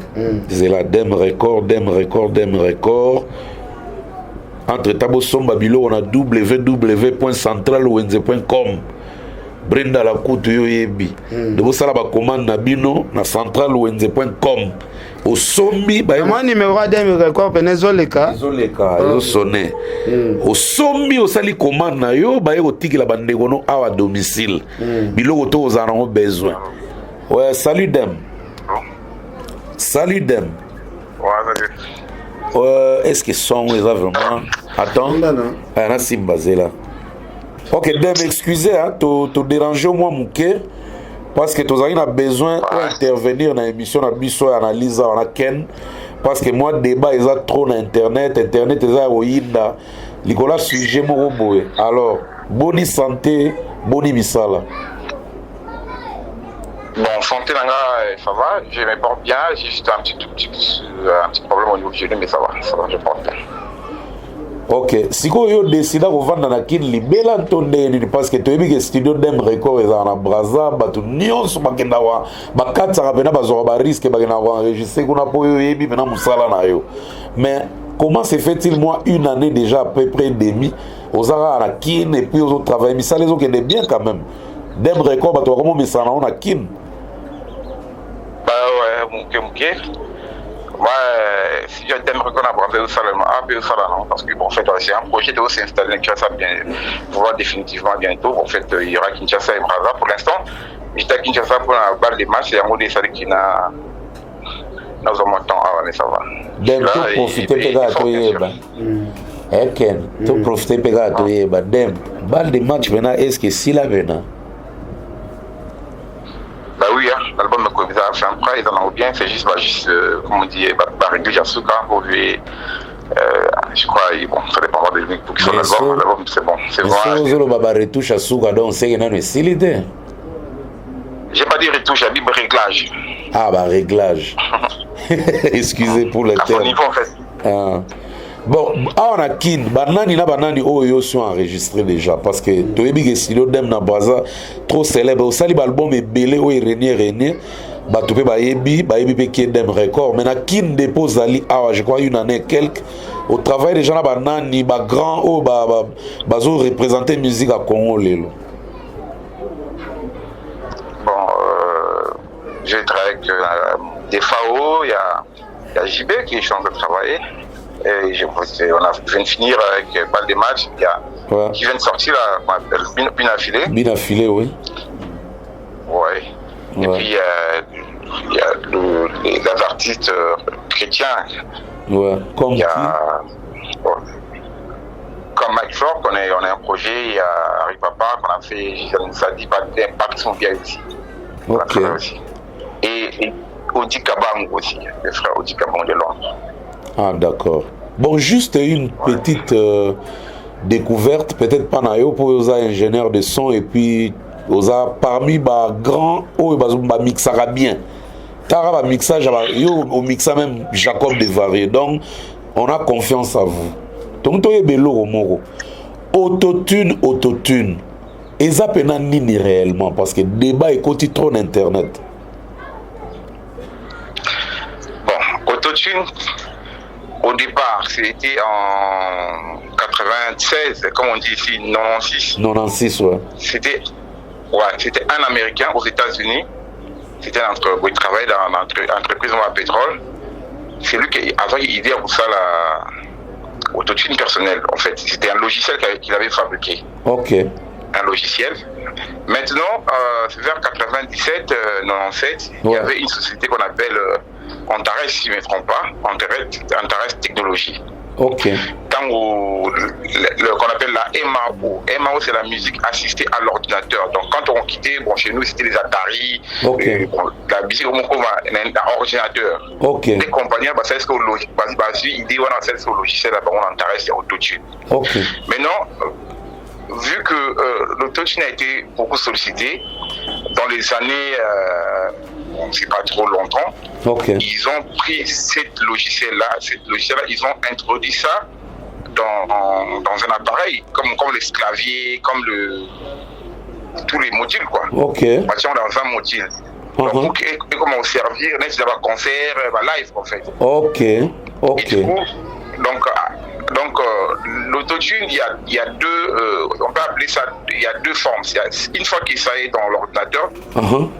Zela, Dem Record, Dem Record, Dem Record. Entre temps bosomba biloko na www centralwenze com. Brenda Lakutu, yo oyebi. De bosala bacommande na bino na centralwenze com, osombi. Mwa numéro ya Dem Record pene ezoleka. Ezoleka, ezosone. Osombi, osali commande na yo, baye kotikela bandeko no awa domicile biloko to kozala nango besoin. Ouais, salut Dem, salut Dem. Ouais, salut. Est-ce que son eza vraiment? Attends, ah, nasimba, zela. Ok Dem, excusez, hein, to, to déranger mwa moke parce que tozalaki na besoin intervenir na émission na biso ya analyse awa na Ken, parce que moi débat eza trop na internet. Internet eza ya koyinda likolo ya sujet moko boye. Alors, boni santé, boni misala? Bon, santé, na nga, ça va, je me porte bien, j'ai juste un petit, tout petit, un petit problème au niveau du genou, mais ça va, je porte bien. Ok, sikoyo yo décida kovanda na Kini libela to ndenge nini? Parce que toyebi ke studio Dem Record ezala na Braza, bato nyonso bakendaka, bakatisaka mpena, bazwaka barisque, bakendaka koenregistre kuna, mpo oyo oyebi mpena mosala na yo. Mais comment se fait-il, moi une année déjà à peu près demi, oza kaka na Kine et puis ozotravaille, misala ezokende bien quand même? Dem Record, bato bakomomesana nango na Kine. Bah ouais, moke moke. Moi, si j'ai Dem Record na Braza, ezosalema mpe ezosala non, parce que bon, en fait, c'est un projet de s'installer à Kinshasa bien, voir définitivement bientôt. En fait, il y aura Kinshasa et Braza. Pour l'instant, j'étais à Kinshasa pour la balle des matchs et yango esalaki na nazwa mwa temps awa, mais ça va. Dem, toprofite mpe kaka toyeba eken, toprofite mpe kaka toyeba, Dem, balle de match mpena, est ce que esila mpena? Bah oui, hein, l'album est fin prêt, ils en ont bien, c'est juste, bah, juste comme on dit, bah, bah, réglé Yasuka pour lui, je crois, et bon, ça dépendra de pour qui soit l'album, l'album c'est bon, c'est bon. Ozoloba baretouche ya suka, donc seke nano esili te. J'ai pas dit retouche, j'ai dit réglage. Ah bah réglage, excusez pour le À son terme. niveau en fait. Ah. Bon, awa na Kine, banani na banani oyo yo so enregistré déjà? Parce que toyebi ke studio Dem na Braza trop célèbre, osali baalbum ebele oyo erenie renie, bato mpe bayebi, bayebi mpe kie Dem Record. Mais na Kine, depo ozali awa, je crois une année quelque, otravaille déjà na banani, bagrand oyo bazoreprésente musique ya Congo lelo? Bon, j'ai travaillé avec des FAO, il y a JB qui est en train de travailler. Et je viens de finir avec Balle des matchs, il y a, qui vient de sortir là, qu'on appelle Bina Filé. Bina Filé, oui. Ouais. Et puis, il y a les artistes chrétiens. Ouais. Comme il y a, comme Mike Flor, qu'on on a un projet, il y a Harry Papa, qu'on a fait, ça dit pas d'impact son bien aussi. Ok. Aussi. Et Audi Kabang aussi, le frère Audi Kabang de Londres. Ah, d'accord. Bon, juste une petite découverte, peut-être pas na yo pour oza ingénieur de son et puis oza parmi ba grand oyo ba mixaka bien. Tara ba mixage yo au mixa même Jacob de Varier. Donc on a confiance à vous. Donc toyeba eloko moko. Autotune, autotune. Eza pena nini réellement parce que débat ekoti trop na internet. Bon, autotune au départ, c'était en 96, comme on dit ici, 96. 96, ouais. C'était ouais, c'était un Américain aux États-Unis. C'était un entre, il travaillait dans l'entreprise à pétrole. C'est lui qui avait idée pour ça la autotune personnelle, en fait. C'était un logiciel qu'il avait fabriqué. Ok. Un logiciel. Maintenant, vers 97, 97, il y avait une société qu'on appelle Antares, si je ne me trompe pas, Antares Technologies. Ok. Tant qu'on appelle la MAO. MAO, c'est la musique assistée à l'ordinateur. Donc, quand on quittait, bon, chez nous, c'était les Atari. Ok. Bon, la musique, on a ordinateur. Ok. Les compagnies, bah, c'est ce qu'on logiciel, là, on Antares, c'est Autotune. Ok. Maintenant, vu que l'autotune a été beaucoup sollicité, dans les années, on ne sait pas trop longtemps, okay. Ils ont pris cette logiciel-là, ils ont introduit ça dans un appareil, comme les claviers, comme tous les modules, quoi. Ok. Parce qu'on est dans un module. Donc, pour et comment servir, dans un concert, live, en fait. Ok, ok. Et du coup, donc l'autotune, il y a deux, on peut appeler ça, il y a deux formes. Une fois que ça est dans l'ordinateur,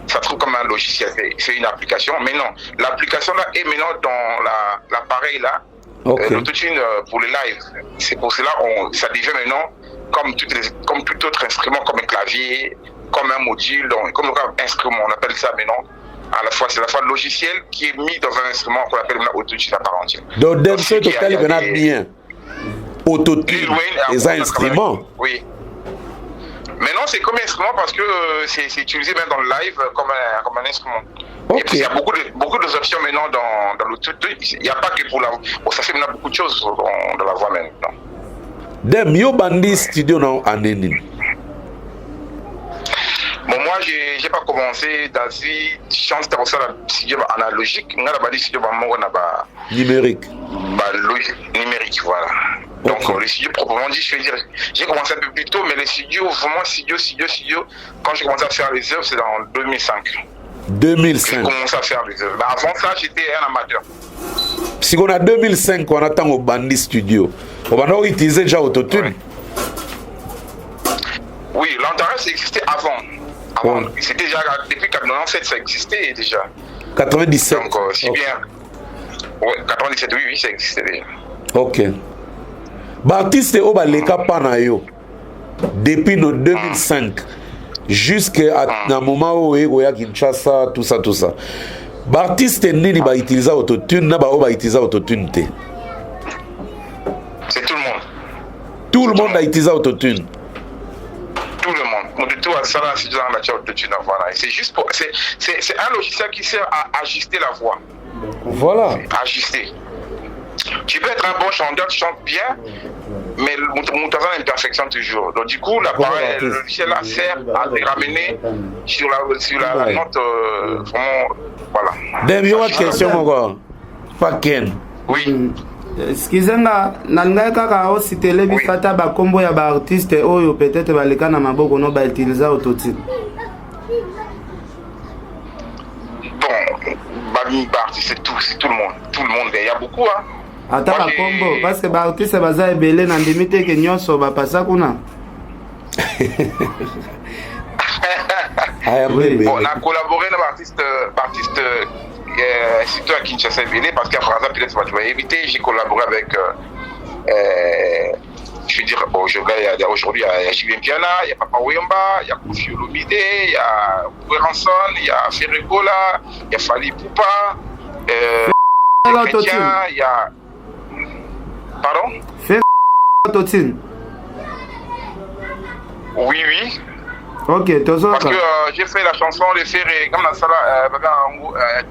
ça trouve comme un logiciel, c'est une application. Mais non, l'application là est maintenant dans l'appareil là, okay. L'autotune pour les lives. C'est pour cela ça devient maintenant comme tout autre instrument, comme un clavier, comme un module, donc, comme un instrument, on appelle ça maintenant. À la fois, c'est la fois le logiciel qui est mis dans un instrument qu'on appelle maintenant autotune à part entière. Donc, il y a bien. Autotune, les instruments. Oui. Maintenant, c'est comme instrument parce que c'est utilisé même dans le live comme un instrument. Okay. Et puis, il y a beaucoup d'options maintenant dans l'autotune. Il n'y a pas que pour la voix. Bon, ça fait maintenant beaucoup de choses dans la voix maintenant. Dem, yo bandi studio non anonyme. Bon, moi, j'ai pas commencé dans une chance de ça la studio analogique. On a pas studio numérique. Numérique, voilà. Donc, okay. Le studio proprement dit, je veux dire, j'ai commencé un peu plus tôt, mais les studios, vraiment studio, quand j'ai commencé à faire les œuvres, c'est en 2005. 2005. J'ai commencé à faire les œuvres. Mais avant ça, j'étais un amateur. Si on a 2005, on attend au Bandi Studio. On va utiliser déjà Autotune. Ouais. Oui, l'Antares existait avant. Avant. Ouais. C'était déjà, depuis 97, ça existait déjà. 97. Donc, si okay. bien. Ouais, 97, oui, ça existait déjà. Ok. L'artiste oyo baleka pa na yo depuis no 2005 jusqu'à na moment oyo ekoya Kinshasa, tout ça, tout ça. L'artiste nini ba utiliser autotune na ba oyo ba utiliser autotune te? C'est tout le monde. Tout le monde a utilisé autotune. Tout le monde. Tout ça c'est autotune, voilà. C'est juste pour c'est un logiciel qui sert à ajuster la voix. Voilà. Ajuster. Tu peux être un bon chanteur, tu chantes bien, mais mon a une imperfection toujours. Donc du coup, l'appareil, le logiciel là sert à te ramener sur la note vraiment, voilà. Dem, il y a une question encore. Pas Ken. Oui. Excusez-moi, nalingaki kaka ositele biso ata bakombo ya baartiste oyo peut-être baleka na maboko no bautiliser autotune. Bon, baartiste, c'est tout le monde. Tout le monde, il y a beaucoup, hein. Ata bakombo, parce que baartiste baza ebele na ndimi te ke nyonso bapasa kuna. Bon, on a collaboré avec l'artiste surtout à Kinshasa Ebele, parce qu'à Franza, peut-être tu vas éviter. J'ai collaboré avec Je veux dire, bon, aujourd'hui, il y a Julien Piana, il y a Papa Wemba, il y a Koffi Olomide, il y a Werrason, il y a Ferre Gola, il y a Fally Ipupa, Chrétien, il y a... Pardon? Ferre Autotune. Oui. Ok, Parce que j'ai fait la chanson de Ferre, comme la salle,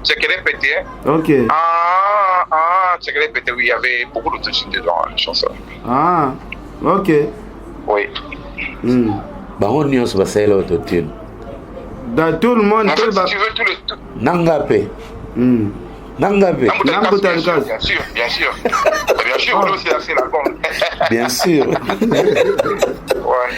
Tchekele Pété. Ok. Ah, Tchekele Pété, oui, il y avait beaucoup d'autotune dedans, la chanson. Ah, ok. Oui. Bango nyonso basalela autotune. Dans tout le monde, en fait, si tu veux, tout le... Tout... Nanga pe. Nanga pe. Bien sûr, bien sûr. Bien sûr, lui aussi, c'est l'album. Bien sûr. Ouais.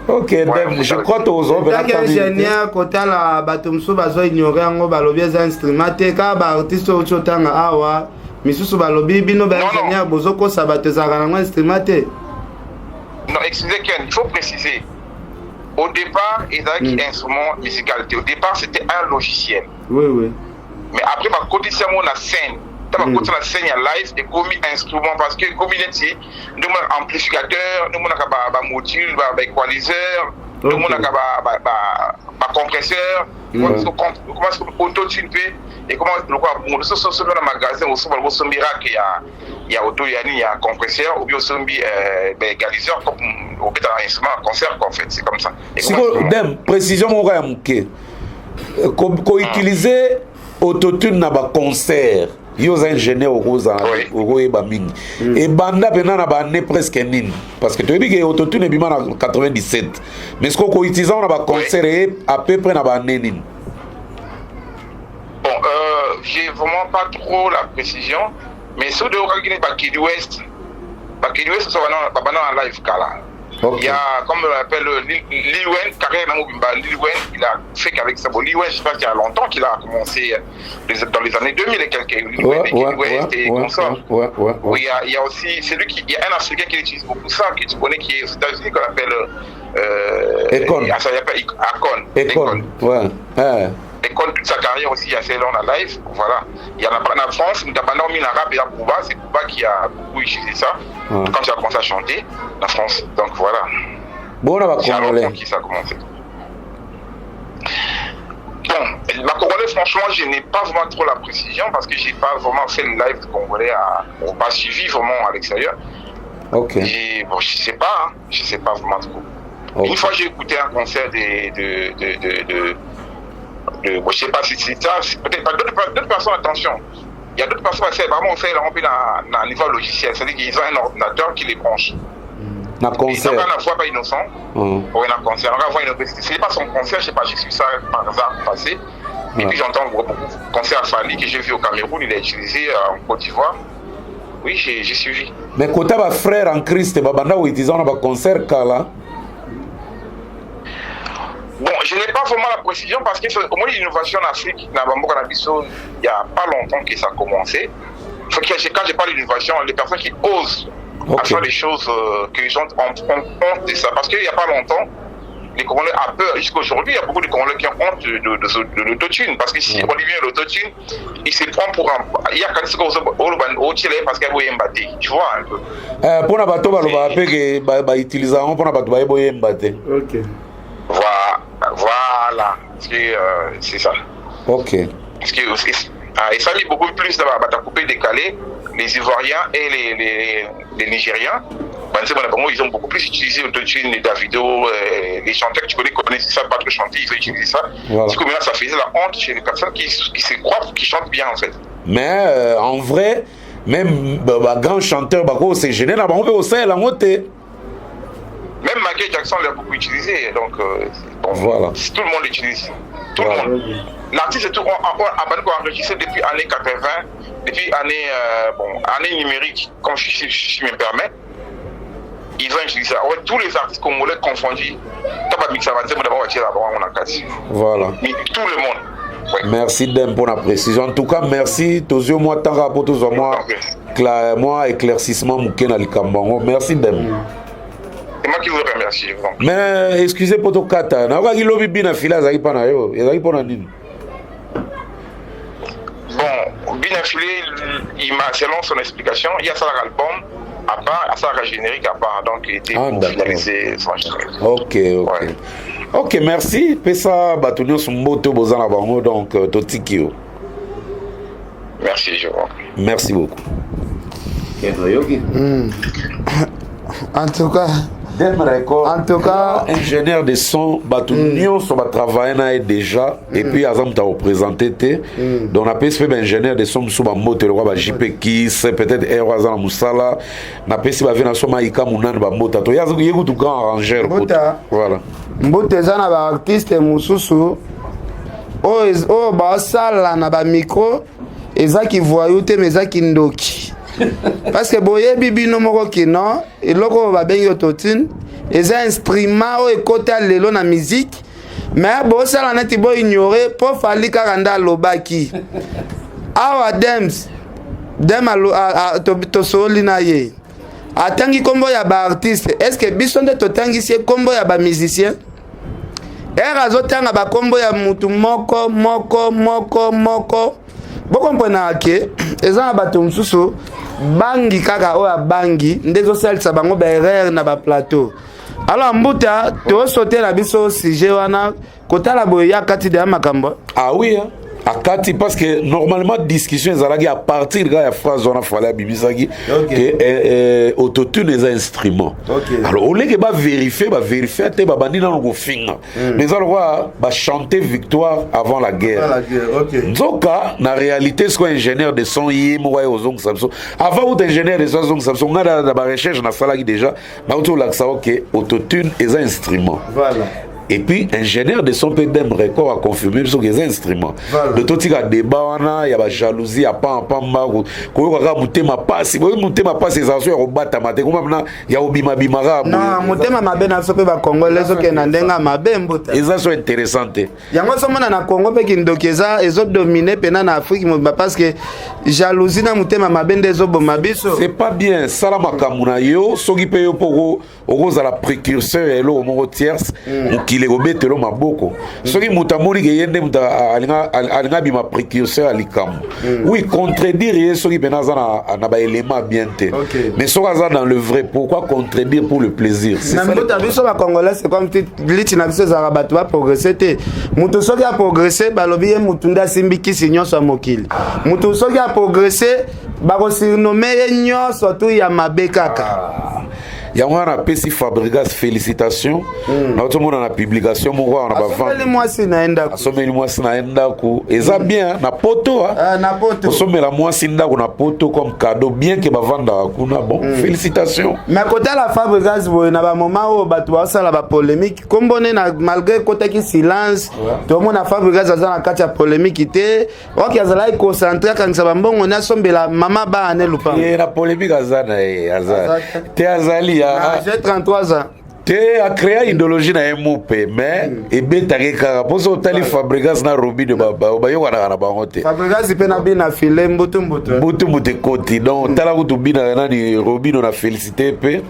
Ok, ouais, je crois que tozwa ingénieur kotala bato mosusu bazo ignore yango, balobi eza instrument te, kaka baartiste oyo ti otanga awa, misusu balobi bino baingénieur bozokosa bato, ezalaka nango instrument te. Non, excusez Ken, il faut préciser. Au départ, ezalaki instrument musical. Au départ, c'était un logiciel. Oui. Mais après, bakotisi yango na scène. Ntango bakotisa na scène ya live, ekomi instrument parce que ekomi neti ndomonaka amplificateur, ndomonaka bamodule, baéqualiseur, ndomonaka bacompresseur, autotune mpe ekoma lokola moto. Soki osombi na magasin, osomba osombi rack ya auto ya nini, ya compresseur, ou bien osombi baégaliseur, obetaka instrument ya concert quoi. En fait, c'est comme ça. Sikoyo Dem, précision moko ya moke, koutiliser autotune na baconcert, yo oza ingénieur, okozala okoyeba mingi, ebanda mpena na baannée presque nini? Parce que toyebi ke autotune ebima na 97, mais sikoyo koutiliser ngo na baconcert eye à peu près na baannée nini? Bon, j'ai vraiment pas trop la précision, mais sur de Bakidi West, Bakidi West, ça va en live kala. Il y a, comme on l'appelle, Lil Wayne, carrière Lil Wayne, il a fait qu'avec ça. Bon, Lil Wayne, je sais pas qu'il y a longtemps qu'il a commencé, dans les années 2000 et quelques. Lil Wayne, West et consorts. Oui, il y a aussi, c'est lui qui, il y a un Africain qui utilise beaucoup ça, que tu connais, qui est aux États-Unis, qu'on appelle Akon. Ça s'appelle Akon. Akon, ouais. Akon, toute sa carrière aussi, assez long en live. Voilà. Il y en a pas en France, notamment mis en rap et à Booba, c'est Booba qui a beaucoup utilisé ça quand il a commencé à chanter en France. Donc voilà. Bon, on va C'est à Congolais. longtemps qui ça a commencé. Bon, la Congolais, franchement, je n'ai pas vraiment trop la précision parce que j'ai pas vraiment fait le live congolais ou pas suivi vraiment à l'extérieur. Et bon, je sais pas, hein, je sais pas vraiment trop. Une fois, j'ai écouté un concert de, bon, je sais pas si c'est ça, c'est peut-être pas d'autres personnes, attention. Il y a d'autres personnes, c'est vraiment fait dans un niveau logiciel, c'est-à-dire qu'ils ont un ordinateur qui les branche. Na Et concert. donc, on voit pas innocent. Oui, un concert. On voit innocent. C'est pas son concert, je sais pas, j'ai su ça par hasard passé. Et puis j'entends beaucoup de concerts à Fally que j'ai vu au Cameroun, il a utilisé en Côte d'Ivoire. Oui, j'ai suivi. Mais kota bafrère en Christ babanda koutiliser wana baconcert kala. Bon, je n'ai pas vraiment la précision parce que au moins l'innovation en Afrique, na bamboka na biso, il n'y a pas longtemps que ça a commencé. Faut que, quand je parle d'innovation, les personnes qui osent à faire des choses que les gens ont honte de ça. Parce qu'il n'y a pas longtemps, les Congolais ont peur. Jusqu'aujourd'hui, il y a beaucoup de Congolais qui ont honte de l'autotune. Parce que si on lui vient l'autotune, il se prend pour un. Il y a quand même parce qu'il y a un Tu vois un peu. Mpona bato balobaka mpe ke bautiliser yango mpona bato bayeba oyemba te. Voilà, voilà. Parce que c'est ça. Parce que, ah, et ça a mis beaucoup plus dans la coupé décalé, les Ivoiriens et les Nigériens. Ben, c'est bon, bon, ils ont beaucoup plus utilisé l'autotune, les Davido, les chanteurs que tu connais, connaissent ça, pas trop chanter, ils ont utilisé ça. Du coup, maintenant, ça faisait la honte chez les personnes qui se croient, qui chantent bien, en fait. Mais en vrai, même ba grand chanteur bako se gêner na bango mpe kosalela yango te. Même Michael Jackson l'a beaucoup utilisé, donc bon, tout le monde l'utilise. Tout le monde. L'artiste est tout, on enregistré depuis années 80, depuis année, bon, année numérique, comme je me permets. Ils ont utilisé ça. Ouais, tous les artistes congolais confondus, t'as pas mixé d'abord, on a cassé. Mais tout le monde. Ouais. Merci Dem pour la précision. En tout cas, merci. Tozwi mwa tanga po tozwa mwa mwa éclaircissement moke na likambo yango. Merci Dem. C'est moi qui vous remercie. Je vous en prie. Mais excusez po tokata, nayokaki lobi Bina Fila azalaki mpa na yo, ezalaki mpo na nini? Bon, Bina Filé, il m'a, selon son explication, il y a ça l'album. À part asalaka générique à part, donc était Ah, pour d'accord. finaliser son générique. Ok. Ouais. Ok, merci. Pesa bato nyonso mbote oyo boza na bango, donc totiki yo. Merci, je vois. Merci beaucoup. En tout cas, Dem Record. En tout cas, ingénieur de son, bato nyonso batravaille na ye déjà, et puis aza moto akoprésente te. Donc napesi mpe baingénieur de son mosusu bambote lokwa ba JP Kis, peut-être ero aza na mosala. Napesi bave na so maika monane bambota to ye kutu grand arrangeur kutu. Mbuta. Voilà. Mbuta, eza na baartiste mosusu oyo basala na bamicro, eza kivoyou te, mais eza kindoki, parce que boyebi bino moko kino eloko oyo babengi autotune eza instrument oyo ekota lelo na musique, mais bosala neti boignore mpo Fally kaka nde alobaki awa. Dems Dem tosoli na ye, atangi nkombo ya baartiste. Est ce que biso nde totangisi ye nkombo ya bamusicien? Ere azotanga bakombo ya mutu moko moko moko moko. Bokomprenaka ke eza na bato mosusu bangi kaka oyo abangi nde ezosalisa bango baerreur na baplateau. Alors mbuta, tosote na biso sujet wana, kotala boye ya kati deya makambo. Ah oui, hein? Akati, parce que normalement discussion ezalaki à partir kaka ya phrase wana Fally abimisaki ke autotune eza instrument. Alors oleke bavérifie, bavérifie te, babandi nano kofinga, mais eza lokwa bachante victoire avant la guerre. Nzoka na réalité sikoyo ingénieur de son ye moko aye kozongisa biso. Avant kuta ingénieur de son azongisa biso, ngai na barecherche nasalaki déjà, nauti kolakisa oke autotune eza instrument. Et puis ingénieur de son mpe Dem Record aconfirme biso ke eza instrument. De totika débat wana ya bajalousie ya pampamba, koyoka kaka motema pasi boye. Motema pasi ezala so ya kobatama te, koma mpena ya kobimabima kaka. Non, motema mabe na biso mpe bakongole ezokende na ndenge ya mabe, mbuta. Eza so intéressant te. Yango ozomona na Congo mpe kindoki eza ezodomine mpena na Afrique mobimba, parce que jalousie na motema mabe nde ezoboma biso. C'est pas bien. Sala makambo na yo, soki mpe yo mpo okozala précurseur ya eloko moko tierce, mokili ekobetelo maboko. Soki moto amoni ke ye nde moto alinga abima précurseur ya likambo, oui, contredire ye soki mpena aza na baélément bien te. Mais soki aza dans le vrai, pourquoi contredire pour le plaisir? C'est Na ça. Mbuta, biso bacongolais, c'est comme liti na biso ezalaka bato baprogresse te. Moto soki aprogresse, balobi ye mutu nde asimbi kisi nyonso ya mokili. Motu soki aprogresse, bakosurnomme ye nyonso tu ya mabe kaka. Yango wana apesi Fabregas félicitation. Nauti omona na publication moko awa na asomeli bavente mwasi na ye ndako. Asomeli mwasi na ye ndako, eza bien na poto, ah. Ah, na poto. Kosomela mwasi ndako na poto comme cadeau, bien ke bavandaka kuna, bon, félicitation. Mais kotala Fabregas boye, na bamoma oyo bato baosala bapolémique, kombo ne na malgré ekotaki silence, tomona Fabregas aza na kati ya polémique te. Oki azalaki concentré, akangisa bambongo ne, asombela mama bana ne lupango. Ye na polémique aza na ye, aza Aza te, azali Na j'ai 33 ans. Te, acréa idéologie na ye mope, mais ebetaki kaka mpo so otali Fabregas na Robino, bayokanaka na bango te. Fabregas mpe na bina file mbutu mbutu. Mbutu mbutu ekoti. Donc tala kutu binaka nani, Robino na félicité mpe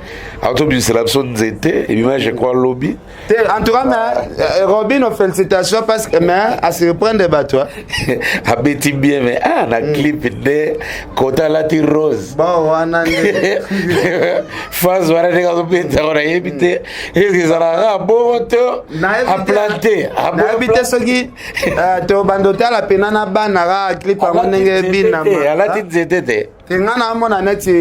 autobimisela biso nzete ebima, je crois lobi. Te, en tout cas, mais Robino, félicitations, parce que mais asurprendre bato, hein. Abeti bien, mais ah, na clip nde kota alati rose. Bon, wana nde Phase wana ndenge azobetako, nayebi te eske ezalaka bongo to aplante. Nayebi te soki tobanda otala pena na bana kaka clip yango ndenge ebinama. Alati nzete te. Te, nga naomona neti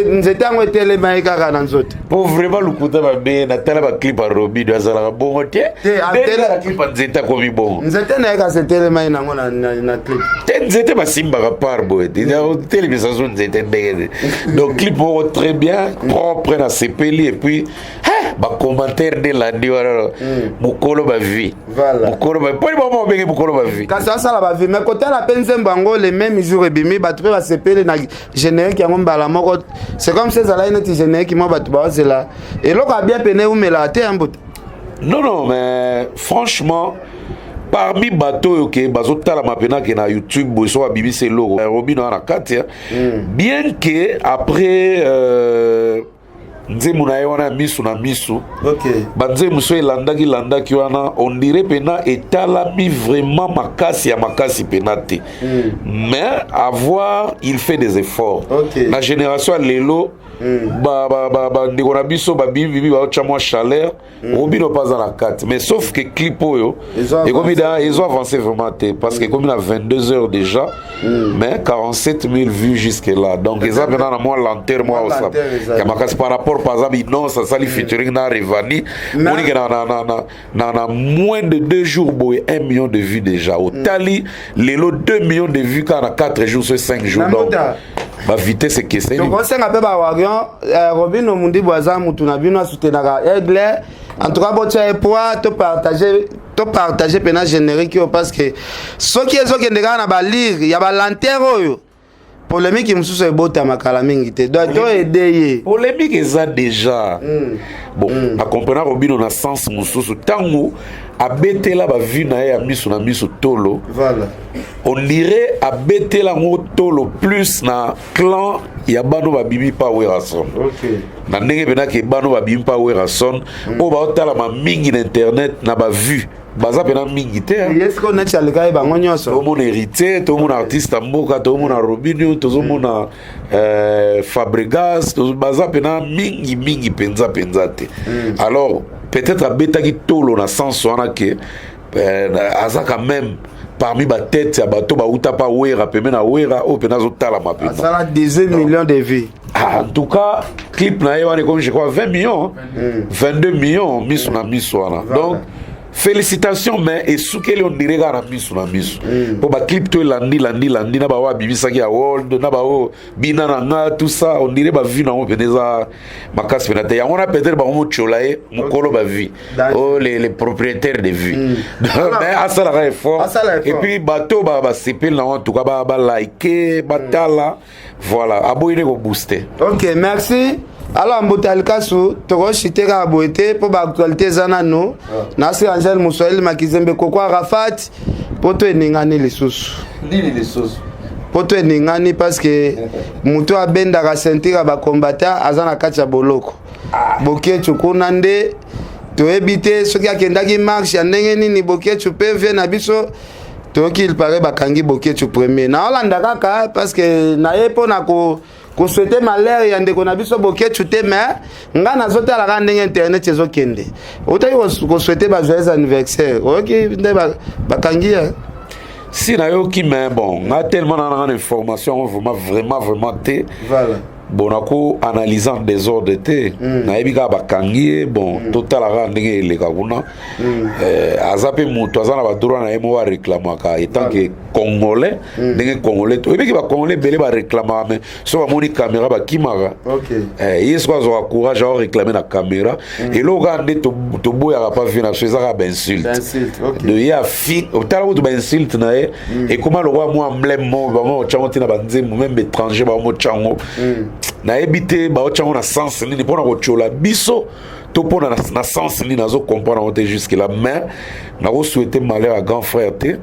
nzete yango etelemaki kaka na nzoto. Po vraiment lokuta mabe, natala baclip ya Robino, azalaka bongo te. Te, Ndenge clip ya nzete akomi bongo. Nzete na ye kasi etelemaki nango na clip. Te, nzete basimbaka par boye te, telemisa so nzete ndenge te. Donc clip moko très bien, propre, na sepeli. Et puis bacommentaire nde elandi wana, mokolo bavie. Voilà. Mokolo mponi bango babenge mokolo bavie. Kasi asala bavie, mais kotala mpe nzembo yango, le même jour ebimi, bato mpe basepeli na générique yango mbala moko. C'est comme si ezalaki neti générique moko bato baozela eloko ya bien pene eumelaka te ya mbuta. Non, mais franchement, parmi bato oyo ke bazotalama mpena ke na YouTube boye, so babimisi eloko, Robino wana na kati, hein. Bien que après Nzembo na ye wana ya misu na misu, banzembo so elandaki landaki wana, on dirait mpena etalami vraiment makasi ya makasi mpena te. Mais à voir, il fait des efforts. Na génération ya lelo, bandeko na biso babimi baotya mwa chaleur. Robino mpe aza na kati, mais sauf que clip oyo ekomi da ezo avance vraiment te, parce que ekomi na 22 heures déjà, mais 47 000 vues jusque là. Donc eza mpena na mwa lenteur mwa ya makasi par rapport, par exemple, Inonce asali featuring na Revani, monike na moins de 2 jours boye, 1 million de vues déjà. Otali lelo, 2 millions de vues kaka na 4 jours so 5 jours, donc bavitesse ekeseni. Tokosenga mpe bawarriors, Robino Mundibu aza mutu na bino, asoutenaka Aigle. En tout cas, botia ye poids, topartage mpena générique oyo, parce que soki ezokende kaka na balire ya balenteur oyo, polémique mosusu ebotama kala mingi te. Donc toaider ye. Polémique eza déjà. Bon, nakomprena Robino na sens mosusu. Ntango abetela bavues na ye ya miso na miso tolo, on dirait abetela yango tolo plus na clan ya bano babimi pa Werason, na ndenge mpenake bano babimi pa Werason oyo baotalama mingi na internet, na bavues baza mpena mingi te. Ye sikoyo neti aleka ye bango nyonso. Tozomona Héritier, tozomona artiste ya mboka, tozomona Robinio, tozomona Fabregas, baza mpena mingi mingi mpenza mpenza te. Alors peut-être abetaki tolo na sens wana ke aza quand même parmi batete ya bato bauta pa Wera, pembe na Wera oyo mpena azotalama mpenza. Asala 18 millions de vues. Ah, en tout cas, clip na ye wana ekomi, je crois, 20 millions, 22 millions, miso na miso wana. Donc félicitations, mais esukeli on dirait kaka na miso na miso, mpo baclip to elandi landi landi na baoyo abimisaki ya world, na baoyo bina na nga, tout ça, on dirait bavues nango mpena eza makasi mpena te. Yango wana peut-être bango motiola ye mokolo bavues oyo, les propriétaires de vues. Mais asalaka effort. Et puis bato basepeli nango, en tout cas balike, batala, voilà, aboyi nde kobooste. Ok, merci. Alors mbuta Likasu, tokoshite kaka boye te, mpo baactualité eza nano. Nasi Angele Moswahili Makizembe Koko Arafat, mpo to eningani lisusu. Nini lisusu? Mpo to eningani parce que moto abendaka ceinture ya bacombattants aza na kati ya boloko. Boketshu kuna nde toyebi te soki akendaki marche ya ndenge nini. Boketshu mpe vie na biso, toyoki il paraît bakangi Boketshu premier. Naolanda kaka parce que naye mpo na ko kosouhaiter malheur ya ndeko na biso Boketshu te, mais nga nazotala kaka ndenge internet ezokende. Otaki kosouhaiter bajoyeux anniversaire, oyoki nde bakangi ye. Si, nayoki, mais bon, nga tellement na nanga na information vraiment vraiment vraiment te. Bon, nako analyse en désordre te. Nayebi kaka bakangi ye. Bon, totala kaka ndenge eleka kuna. Aza mpe moto aza na badroit na ye moko, aréclamaka etant que Congolais. Ndenge Congolais, oyebiki bacongolais ebele baréclamaka, mais so bamoni caméra bakimaka. Ye soki azwaka courage, aoréclame na caméra. Eloko kaka nde toboyaka pa vie na biso eza kaka bainsulte. De ye afi, otala kutu bainsulte na ye ekóma lokola mwa emblème moko bango otyango ntina banzembo, même étranger bango otyango. Nayebi te baotyango na sens nini, mpona kotiola biso to mpona na sens nini, nazocomprendre yango te jusque là. Mais nakosouhaite malheur à grand frère te.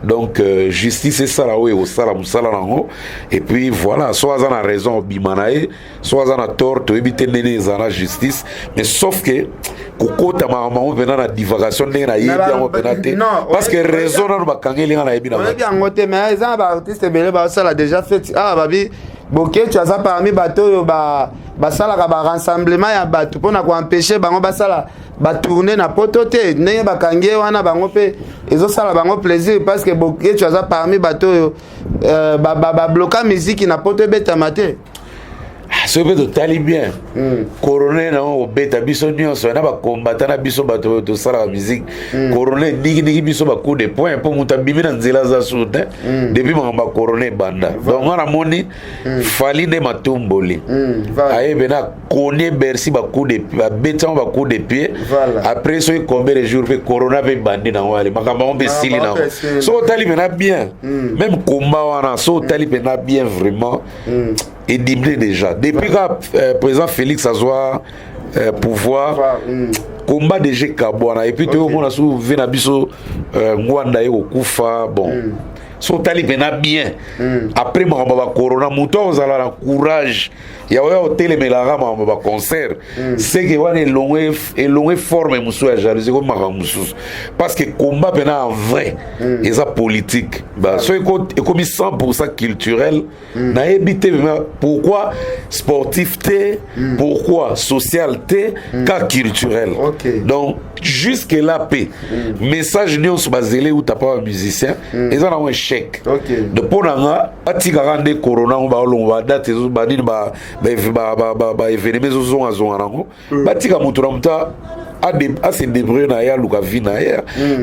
Donc justice esala oyo ekosala mosala nango, et puis voilà. So aza na raison, obima na ye. So aza na tort, toyebi te ndenge ezala na justice. Mais sauf que kokota makambo yango mpena na divagation, ndenge nayebi yango mpena te, parce que raison nano bakangeli nga, nayebi na oyebi yango te. Mais eza na baartiste ebele baosala déjà fête awa. Babi Boketshu aza parmi bato oyo basalaka barassemblement ya bato mpona koempêcher bango basala batournée na poto te. Ndenge bakangi ye wana, bango mpe ezosala bango plaisir, parce que Boketshu aza parmi bato oyo babloka miziki na poto ebetama te. Soki mpe totali bien, corona nango kobeta biso nyonso na bakombata na biso, bato oyo tosalaka musique, corona eninginiki biso bacoup de poing, mpo moto abimi na nzela aza su te depuis makambo ya corona ebanda. Donc nga namoni Fally nde matumboli aye na akoni Bercy, bacoup de babeti yango bacoup de pied. Après soki combien de jours mpe corona mpe ebandi nango, ale makambo yango mpe esili nango. Soki otali mpena bien, même komba wana, soki otali mpena bien, vraiment edimble déjà depuis ka président Félix azwa pouvoir, combat déjà ekabwana. Et puis toyomona su ve na biso Ngwanda ye kokufa. Bon. So otali mpena bien après makambo ya bacorona, moto akozala na courage ya oya otelemelaka makambo ya baconcert, seke wana elongwe, elongwe forme mosusu ya jalousie, ko makambo mosusu, parce que combat mpena en vrai eza politique. So ekomi 100 culturel, nayebi te vraiment pourquoi sportif te, pourquoi social te, ka culturel. Donc jusque là mpe message nyonso bazele uta pa bamusicien eza nango échec. De mpo na nga, batikaka nde corona ngo, baolongo badate banini, baévénement ezozongazonga nango, batika moto na moto ase débrouille na ye, aluka vie na ye,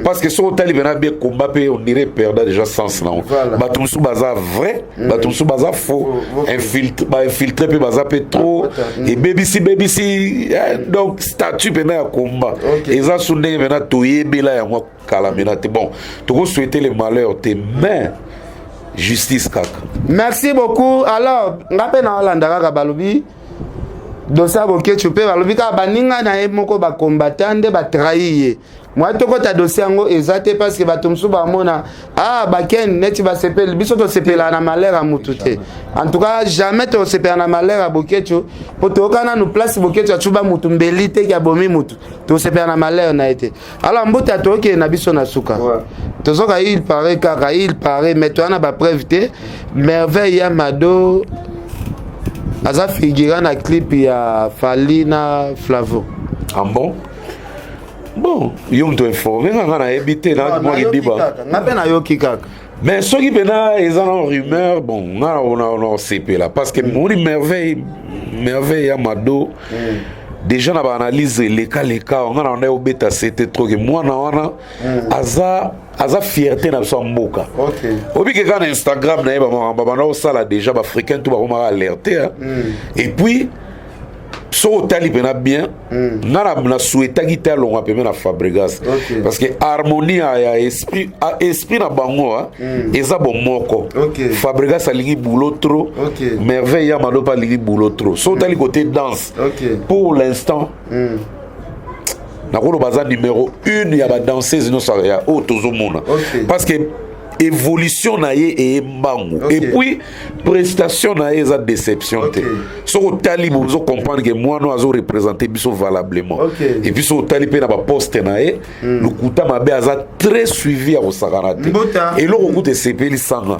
parce que soki otali mpena bien, combat mpe on dirait perda déjà sens nango. Bato mosusu baza vrai, bato mosusu baza faux, bainfiltré mpe baza mpe trop, ebebisi bebisi. Donc statut mpena ya combat eza su ndenge mpena toyebela yango kala mpena te. Bon, tokosouhaite le malheur te, mais justice kaka. Merci beaucoup. Alors nga mpe naolanda kaka, balobi dossier ya Boketshu mpe balobi kaka baninga na ye moko bakombata nde batrahi ye. Mwa tokɔta dossier yango eza te, parce que bato mosusu bamona ah baken neti basepeli. Biso tosepelaka na malheur ya mutu te, en tout cas jamais tosepela na malheur ya Boketshu, mpo toyoka nanu place Boketshu acuba mutu mbeli te, ki abomi mutu, tosepela na malheur na ye te. Alors mbuta, tookende na biso na suka. Tozoka il paraît kaka, il paraît, mais toya na bapreuve te, Merveille ya Mado aza figurant na clip ya Fally na Flavo. Ah bon? Bon, yo moto informe nga, nga nayebi te, na kidiba. Nga mpe nayoki kaka. Mais soki mpena eza na rumeur, bon, nga na osepela, parce que moni Merveille ya Mado déjà na baanalyse elekaleka, nga na nda obeta sete trop ke mwana wana aza fierté na biso ya mboka. Obike kaka na Instagram na ye, bamakambo banda kosala déjà, baafricain to bakomaka alerte. Et puis soki otali mpena bien, nga na souhaitaki te alongwa pembe na Fabregas, parce que harmonie ya esprit, esprit na bango eza bomoko. Fabregas alingi boulot trop, Merveille ya Mado mpe alingi boulot trop. Soki otali côté danse, pour l'instant nakoloba aza numéro 1 ya badanseuse nyonso ya oyo tozomona, parce que évolution na ye eye mbangu. Et puis prestation na ye eza déception te. Soki otali, bozo comprendre ke mwana oyo azoreprésente biso valablement. Et puis soki otali mpe na baposte na ye, lokuta mabe, aza très suivi ya kosakana te. Eloko kuta esepelisanga,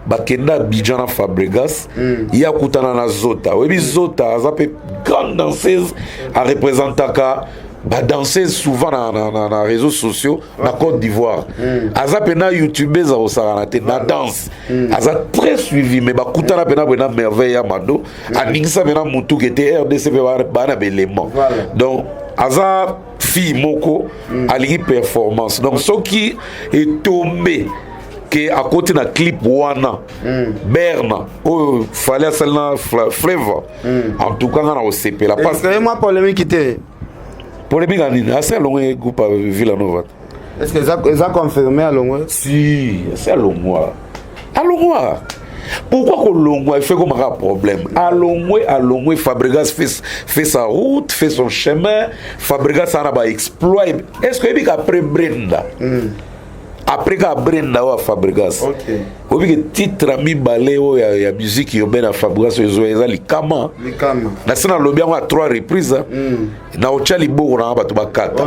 bakenda Abidjan na Fabregas, ye akutana na Zota. Oyebi Zota aza mpe grande danseuse, areprésentaka badanseuse souvent na réseaux sociaux na Côte d'Ivoire. Aza mpena youtubeuse akosakana te na danse, aza très suivi. Mais bakutana mpena boye na Merveille ya Mado, aningisa mpena mutuke te. RDC mpe baa na baélément. Donc aza fille moko alingi performance. Donc soki etombe ke akoti na clip wana Berna oyo Fally asali na Flavor, en tout cas nga na kosepela. Parce que mwa polémique te? Polémique ya nini? Ase alongwe groupe Villa Nova. Est ce que eza confirmé, alongwe? Si, ase alongwa, alongwa. Pourquoi kolongwa il fait komaka problème? Alongwe, alongwe. Fabregas fait sa route, fait son chemin. Fabregas ana baexploit. Est ce que oyebi qu'après Brenda, après ka Brenda oyo ya Fabregas, oyebi ke titre ya mibale oyo ya musique urbaine ya Fabregas oyo ezoya eza Likama? Likama. Na se nalobi yango ya trois reprises, na otya liboko nanga bato bakata.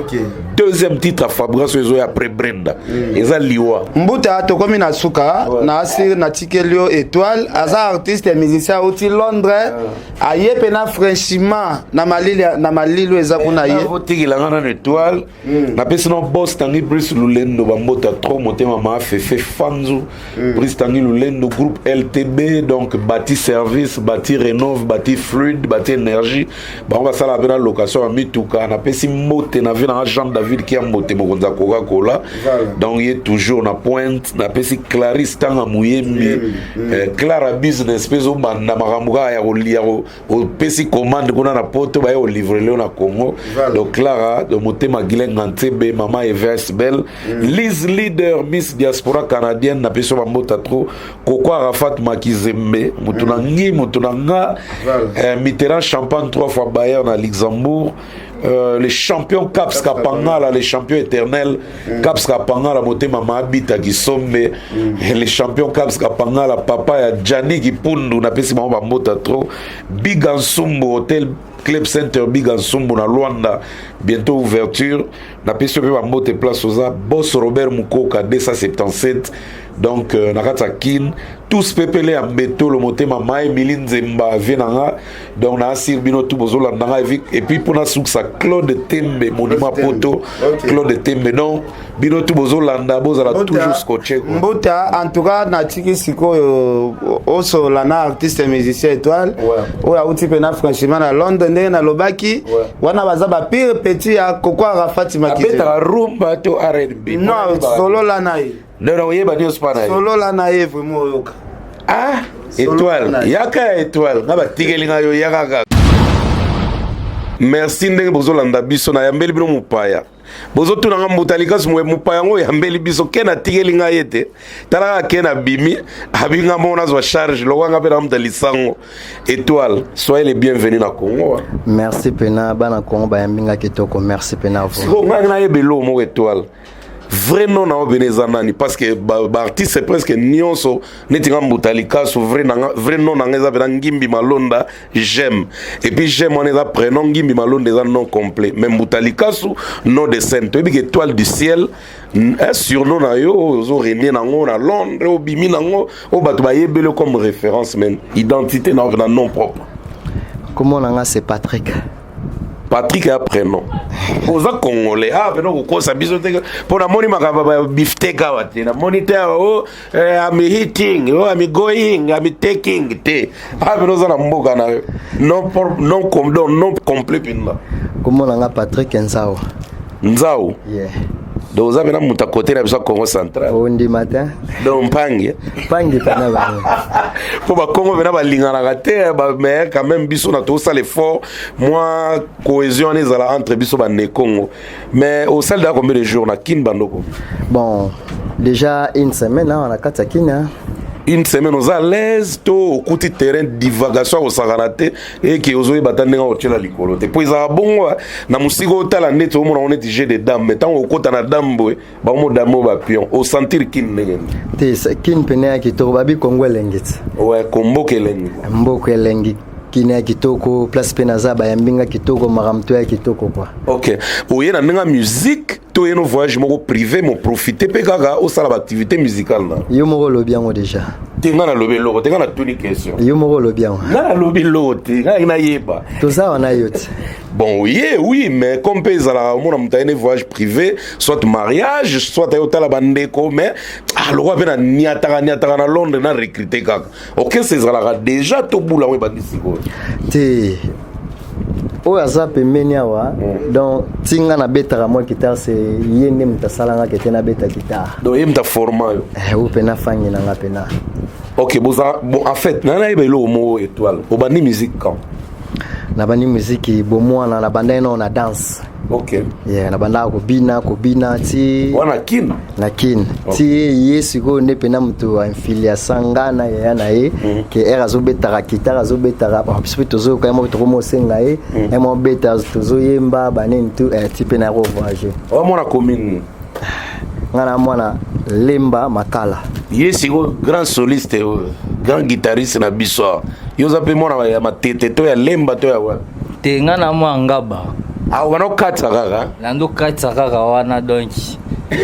Deuxième titre ya Fabregas oyo ezoya après Brenda eza Liwa. Mbuta, tokomi na suka. Na asir natikeli yo étoile. Aza artiste ya musicien, auti Londres, aye mpena franchement na malili, na malili oyo eza kuna ye. Otikela nano étoile. Napesi na boss Tangi Brice Lulendo bambota trop, motema maa fefe fanzu. Brice Tangi Lulendo, groupe LTB, donc bati service, bati rénove, bati fluide, bati énergie, bango basala mpe na location ya mituka. Napesi mbote na vie nanga Jean David Kia, mbote mokonzi ya Coca Cola, donc ye toujours na pointe. Napesi Clarisse Tanga Muyembi, Clara Business mpe ezobanda makambo kaka ya kolia, opesi commande kuna na poto, baye olivre leo na Congo. Donc Clara de motema, Gilenga Ntsebe, mama Evers Bell, Lise leader, Miss Diaspora canadienne, napesi yo bambota trop. Koko Arafat Makizembe, motu na ngi, motu na nga, Mitterrand Champagne, trois fois Bayer na Luxembourg. Les champions Caps Kapangala, les champions éternels. Caps Kapangala, motema mabita kisombe. Les champions Caps Kapangala, papa ya Gianni Kipundu, napesi bango bambota trop. Big Ansumbu, hôtel Club Center Big Ansumbu na Luanda, bientôt ouverture. Napesi yo mpe bambote place oza. Boss Robert Mukoka 277, donc na kati ya Kin, tous pepele ya mbetolo, motema ma Emili Nzemba, vie na nga. Donc na asir bino tu bozolanda nga. Et puis mpona sukisa, Claude Tembe, monument poto. Claude Tembe, donc bino tu bozolanda, bozala toujours scotché, quoi. Mbuta, en tout cas natiki sikoyo osola na artiste musicien Étoile oyo auti mpena franchement na Londres. Ndenge nalobaki wana, baza bapire petit ya Koko Arafat Makize. Abetaka rumba to R&B? Non, solola na ye. Nde na oyeba nyonso mpa na ye. Solola na ye vraiment, oyoka. Ah, Étoile, yaka ya Étoile, nga batikeli nga yo, yaka kaka. Merci ndenge bozolanda biso. Nayambeli bino mopaya. Bozotuna nga, mbuta likasi, mopaya yango oyambeli biso ke natikeli ngai ye te. Tala kaka ke nabimi, abi nga moko nazwa charge lokwa nga mpe na muta lisango. Étoile, soyez les bienvenus na Congo. Merci pena, bana Congo bayambi nga kitoko, merci pena. Sikoyo ngai nayeba eloko moko, Étoile, vrai nom na yo bene eza nani? Parce que baartiste presque nyonso neti nga mbuta likasu, vrai nanga, vrai nom na nga eza mpena Ngimbi Malonda J'aime. Et puis J'aime wana eza prénom, Ngimbi Malonda eza nom complet, mais mbuta likasu, nom de scène. Toyebi ke Étoile du Ciel, surnom na yo oyo ozorenie nango na Londres, obimi nango, oyo bato bayebeli comme référence, mais identité na yo na nom propre? Kombo na nga c'est Patrick. Patrick ya prénom, oza Congolais. Ah, pena kokosa biso te, mpo namoni makambo ya biftek awa te. Namoni te awa o I'm hitting, o I'm going, I'm taking te. Ah, pena oza na mboka na yo, non non non non complet mpenza. Kombo na nga Patrick Nzao. Nzao? Yeah. Donc oza mpena moto akote na biso ya Congo Central. Ondima te. Donc mpangi. Mpangi mpena bango. Mpo bakongo mpena balinganaka te, mais quand même biso na tosala effort, mwa cohésion wana ezala entre biso banekongo. Mais osali daa combien de jours na Kine, bandoko? Bon, déjà une semaine awa na kati ya Kine, hein. Une semaine, oza à l'aise to okuti terrain divagation akosakana te, eke ozoyeba ata ndenge akotiela likolo te? Mpo ezalaka bongo na mosika, otala neti omona ngo neti jeu de dame, mais ntango okota na dame boye, bango dame oyo bapion, osentir Kine ndenge nini? Te, Kine pene ya kitoko, babi Kongo elengi ti. Ouais, komboka elengi. Mboka elengi, Kine ya kitoko, place mpe naza bayambi nga kitoko, makambo to ya kitoko quoi. Ok, oye na ndenge ya musique to oye no voyage moko privé, mo profite mpe kaka osala baactivité musicale na? Yo moko olobi yango déjà. Te, nga nalobi eloko te, nga natuni question. Yo moko olobi yango. Nga nalobi eloko te, nga nayeba. Toza wana yo ti. Bon, oye, oui, mais comme mpe ezalaka, omona moto aye ne voyage privé, soit mariage, soit aye otala bandeko, mais ah, lokwa mpe na niataka niataka na Londres, na recrute kaka orchestre ezalaka déjà, tobula yango ebandi sikoyo? Te, oyo aza pembeni awa, donc ti nga nabetaka mwa guitare, se ye nde moto asalanga kete nabeta guitare. Donc ye moto aforma yo? Oyo mpena fangi na nga mpena. Ok, boza bon. En fait, na nayeba eloko moko, Étoile, obandi musique quand? Nabandi muziki bomwana, nabandaki nao na danse. Yeah, nabandaka kobina kobina ti Wana Kine? Na Kine. Ti ye sikoyo nde mpena moto ainfiliasa nga na yaya na ye, ke ere azobetaka guitare, azobetaka, bon, biso mpe tozoyoka ye moko, tokoma osenga ye ye moko beta, tozoyemba banini tu, ti mpe na voyage. Omona commune? Nga na mwana Lemba Makala. Ye sikoyo grand soliste oyo, grand guitariste na biso awa, yo oza mpe mwana ya Matete to ya Lemba to ya wapi? Te, nga na mwa Ngaba. Ah, wana okatisa kaka? Nando katisa kaka wana, donc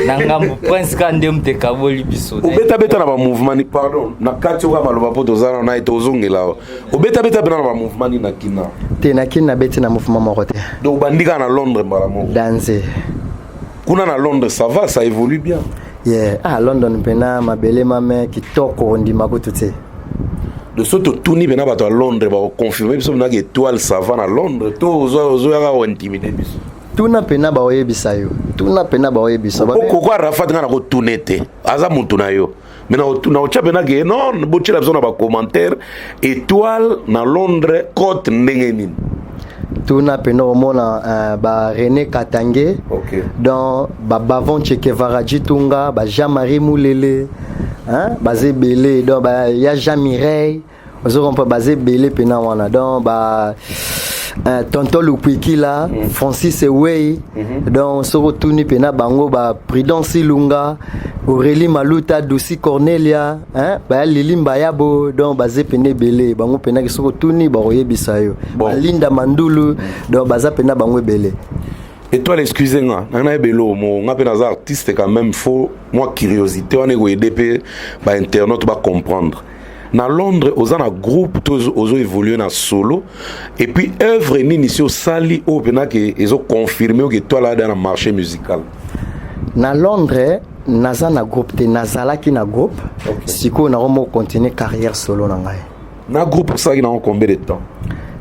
na ngambo prince ka nde moto ekaboli biso. Obetabeta na bamouvement ni, pardon, na kati oka maloba mpo toza na ye, tozongela awa. Obetabeta mpena na bamouvement nini na Kina? Te, na Kini nabeti na mouvement moko te. Donc obandi kaka na Londres mbala moko? Danse. Kuna na Londres, ça va, ça évolue bien? Yeah. Ah, London mpena mabele mame kitoko, ondima kutu te. De so totuni mpena bato ya Londres, bakoconfirme biso mpenaka Étoile, ça va na Londres, to ozoyaka kointimide biso? Tuna mpena, baoyebisa yo, tuna mpena, baoyebisa. Okoko Arafat, nga na kotuna te, aza motu na yo, mais na otya mpena ke non, botyela biso na bacommentaire, Étoile na Londres cote ndenge nini? Tuna mpena, omona ba René Katange. Donc babavon Chekevara Jitunga, ba Jean-Marie Mulele, hein? Baza ebele, donc ya Jean Mireille, ozo comprendre, baza ebele mpena wana, donc ba Tonton Lukwikila, Francis Ewei, donc soki otuni mpena bango ba Prudence Ilunga, Aurélie Maluta, Dusi Cornelia, hein, baya Lili Mbayabo, donc baza pene ebele, bango mpena soki otuni bakoyebisa yo. Bon. Linda Mandulu, donc baza pena bango ebele. Étoile, excuse nga, nanga nayeba eloko moko. Nga mpe naza artiste quand même, faut mwa curiosité wana ekoyede mpe bainternaute bacomprendre. Na Londres oza na groupe to ozo évolue na solo? Et puis œuvre nini si osali oyo mpena ke ezoconfirme oke Étoile ada na marché musical? Na Londres naza na groupe te, nazalaki na groupe. Sikoyo nakomo continuer carrière solo na ngai. Na groupe osalaki nango combien de temps?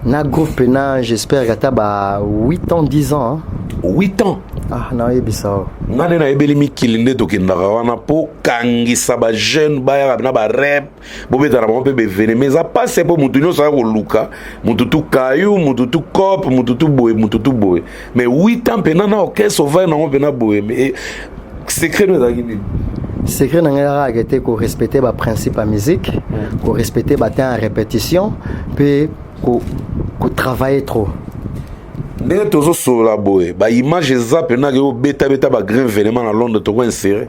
Na groupe na, j'espère ata ba 8 ans, 10 ans, hein. 8 ans? Ah, naoyebisa o. Nga nde nayebeli mikili nde tokendaka wana mpo kangisa bajeune bayaka na barep, bobetana bango mpe baevenema. Eza pasi mpo motu nyonso aya koluka motu tu kayu, motu tu cope, motu tu boye, motu tu boye. Mais 8 ans mpena na orchestre ovai nango mpena boye, mais secret no ezalaki nini? Secret na ngai kaka ete korespecte baprincipe ya musique, korespecte batemps ya répétition mpe kotravaille trop. Ndenge tozosolola boye, baimage eza mpenaka obetabeta bagrain venema na Londres, toko insere?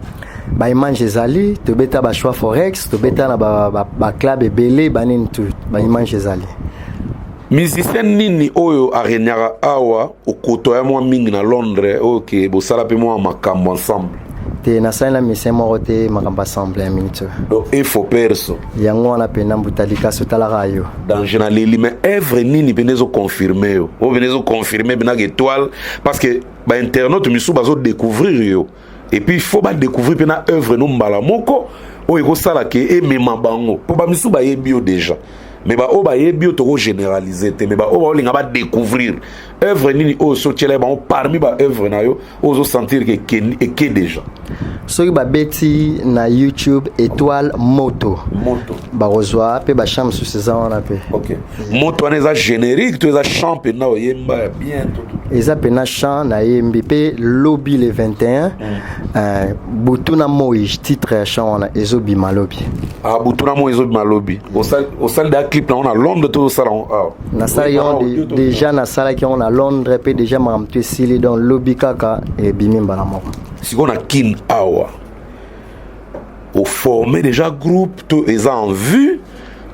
Baimage ezali, tobeta bachoix forex, tobeta na baclub ebele, banini tu, baimage ezali. Musicien nini oyo aregnaka awa okotoya mwa mingi na Londres, oyo ke bosala mpe mwa makambo ensemble? Te, nasali na musicien moko te makambo ensemble ya mingi te. Donc efo perso? Yango wana mpena mbuta likasi otalaka yo. Danger na leli. Mais œuvre nini mpena ezoconfirme yo, oyo mpena ezoconfirme mpenaka Étoile? Parce que bainternaute misusu bazodécouvrir yo et puis il faut badécouvrir mpena œuvre no mbala moko oyo ekosala ke emema bango, mpo bamisusu bayebi yo déjà. Mais baoyo bayebi yo, tokogénéraliser te, mais baoyo baolinga badécouvrir, œuvre nini oyo so otiela bango parmi baœuvre na yo oyo ozosentir ke eke déjà? Soki babeti na YouTube Étoile Moto, Moto, bakozwa mpe bachamp mosusu eza wana mpe. Ok, Moto wana eza générique to eza chant mpena oyemba ya bien to? Eza mpena chant nayembi mpe lobi le 21, Butu na moi, titre ya chant wana ezobima lobi. Ah, Butu na moi ezobima lobi. Osali da clip nango na Londres to osala yango awa? Nasalaki yango déjà, nasalaki yango na Londres mpe déjà makambo to esili, donc lobi kaka ebimi mbala moko. Sikoyo na Kin awa oforme déjà groupe to eza en vue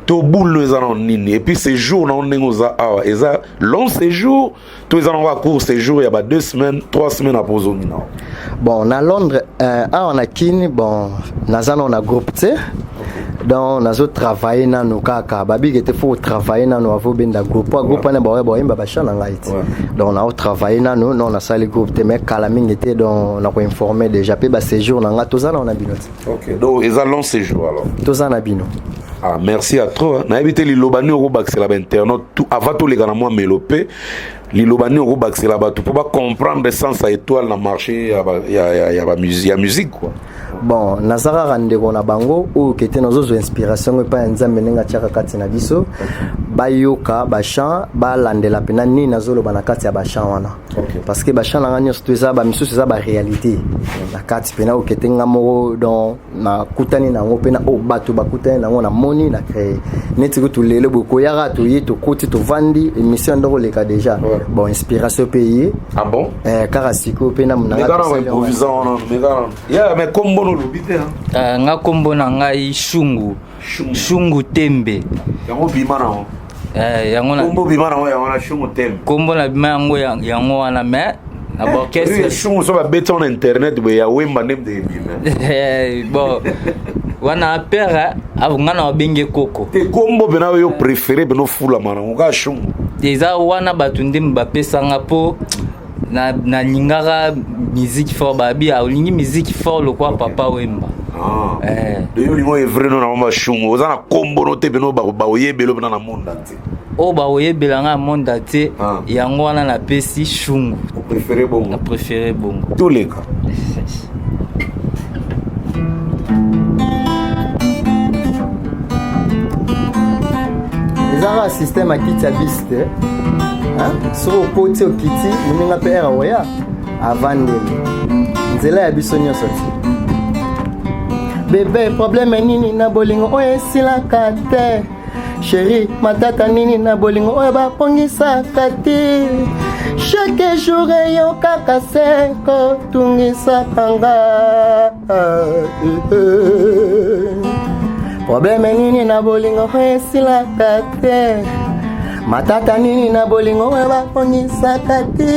to boule eza na nini? Et puis séjour nango, ndenge oza awa, eza long séjour to eza nango court séjour ya ba 2 semaines, 3 semaines apo ozongi nango? Bon, na Londres, awa na Kini, bon, naza nano na groupe te. Donc nazotravaille nano kaka, babiki te, faut travailler nano avant obenda groupe, po groupe wana baoya baoyemba bachant na ngai te. Donc naotravaille nano, non, nasali groupe te, mais kala mingi te, donc nakoinforme déjà mpe baséjour na nga toza nano na bino te. Ok, donc eza long séjour alors? Toza na bino. Ah, merci à trop. Nayebi te liloba nini okobakisela bainternaute avant toleka na mwa melo, mpe liloba nini okobakisela bato mpo bacomprendre sens ya Étoile na marché ya musique quoi? Bon, naza kaka ndeko na bango oyo kete nazozwa inspiration ngo epai ya Nzambe ndenge atiaka kati na biso. Bayoka bachant, balandela mpena nini nazoloba na kati ya bachant wana, parce que bachant na nga nyonso to eza bamisusu eza baréalité na kati mpena oyo kete nga moko donc nakutani nango mpena oyo bato bakutani nango, namoni na créé neti kutu lelo boye koyaka toye tokoti tovandi émission ndoko oleka déjà. Bon, inspiration mpe ye. Ah bon? Kaka sikoyo mpe na Mais kombo olobi te? Nga kombo na ngai Shungu, Shungu Tembe. Yango bima nango? Yango. Kombo bima nango yango na Shungu Tembe? Kombo na bima yango, yango wana, mais na baorchestre. Shungu so babeti wana internet boye ya Wemba nde mde ebima. Bon, wana père nga na babenge koko. Te, kombo mpena oyo préféré mpena ofulama nango kaka Shungu? Eza wana, bato nde bapesanga mpo nalingaka musique fort, babi olingi musique fort lokwa Papa Wemba. Yo olingi oevre no na mama Shungu, oza na kombo no te mpena baoyebelo mpena na monde entier? Oyo bakoyebela nga monde entier, yango wana napesi Shungu. Préféré bongo? Na préféré bongo. Toleka. Eza kaka système ya kiti ya bisi te. Soki okoti, okiti, moninga mpe ere oya avandeli nzela ya biso nyonso ti. Bebe, problème nini na bolingo oyo esilaka te? Sheri matata nini na bolingo oyo bapongisaka te chaque jour eyo kaka se kotungisaka nga probleme nini na bolingo oyo esilaka te matata nini na bolingo oyo bapongisaka te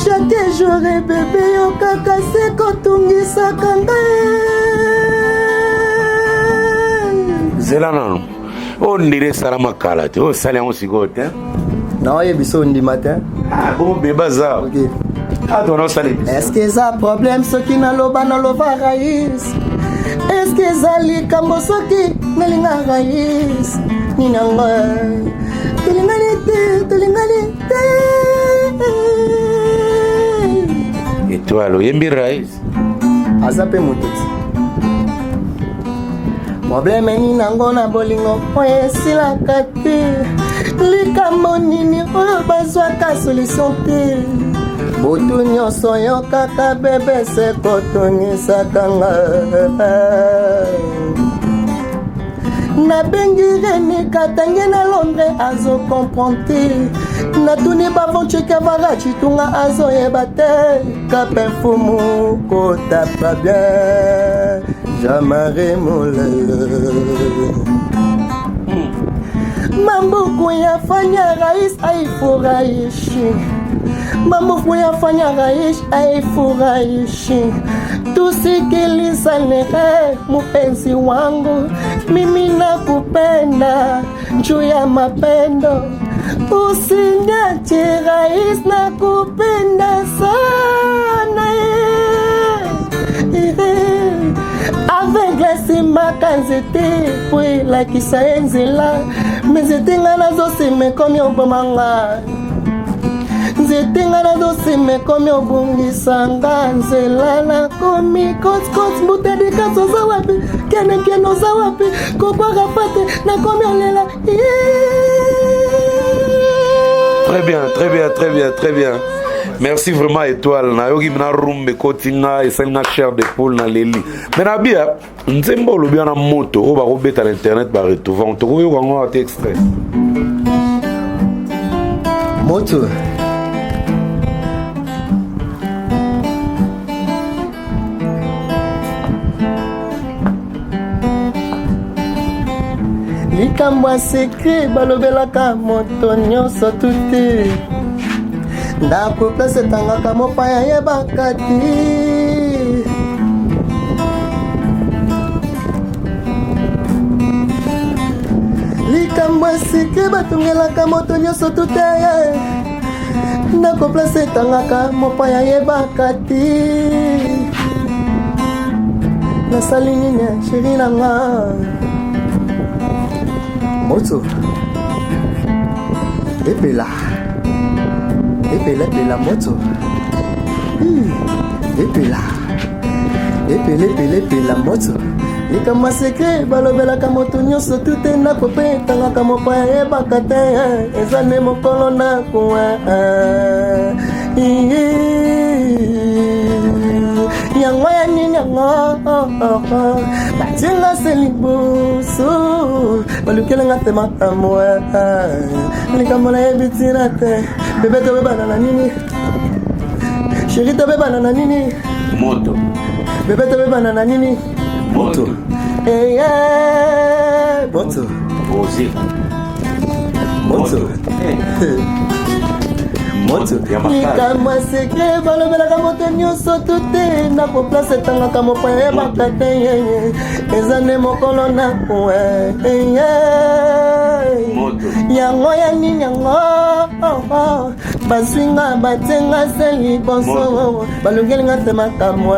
chaque jour ebebe yo kaka se kotungisaka ngai zela nano oyo ndire esalama kala te oyo osali yango sikoyo te naoyebisa ondima te ah, bongo beba aza ah, osala eske eza problème soki naloba naloba rais eske eza likambo soki nalinga rais nini yango tolingani te tolingani te etoile oyembi rais aza mpe moto Probleme nini nango na bolingo oyo esilaka te likambo nini oyo bazwaka solution te butu nyonso yo kaka bebe se kotungisaka nga nabengi remi katange na londres azo comprendre te natuni bavonchekavara citunga azoyeba te Kape mfumu kotapa bien Jean-Marie Mulele Mambo kuyafanya rais haifurahishi Mambo kuyafanya rais haifurahishi Tusikilizane mpenzi wangu mimi nakupenda juu ya mapendo usiniache rais nakupenda sana aveugle asimaka nzete po elakisa ye nzela me nzete ngai nazosima ekomi oboma nga nzete ngai nazosima ekomi obungisa nga nzela nakomi kotkot mbuta dikasi oza wapi kene kene oza wapi kokwaka fate nakomi olela Très bien, très bien, très bien, très bien. Merci vraiment étoile. Nayoki na rumbe ekoti nga esali nga chair de poule na leli. Mais na bia nzembo olobi wana moto oyo bakobeta na internet ba retrouver tokoyoka yango ata extrait. Moto. Likambo ya sekre balobelaka moto nyonso tu te ndako place etangaka mopaya yebaka te likambo ya sekre batongelaka moto nyonso tu te ndako place etangaka mopaya yebaka te nasali nini sheri na nga moto epela epela epela moto epela epela epela epela moto likambo ya sekre balobelaka moto nyonso tu te ndako mpe etangaka mopaya yebaka te eza nde mokolo ndako yango ya nini yango batinga se liboso balukelenga te makambo likambo nayebi ntina te bebe tobebana na nini sheri tobebana na nini moto bebe tobebana na nini moto eye moto moto moto likambo ya sekre balobelaka moto nyonso tu te na koplace etangaka mopaya yebaka te eza nde mokolo na yango ya nini yango bazwi nga batie nga se liboso balongeli nga te makambo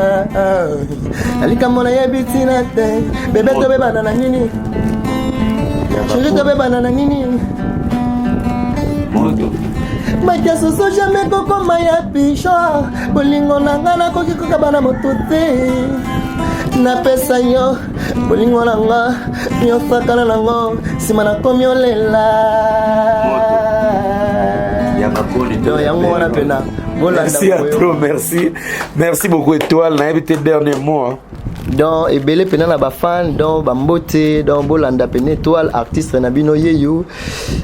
na likambo nayebi ntina te bebe tobebana na nini sheri tobebana na nini maki ya soso jamai kokoma ya pigeon bolingo na nga nakoki kokaba na moto te napesa yo bolingo na nga nyosakana nango nsima nakomi olela yango wana mpena merci à trop merci merci beaucoup étoile nayebi te dernier mot hein. Donc ebele pena na ba fan, donc ba mbote, donc bolanda pena étoile artiste na bino yeyo.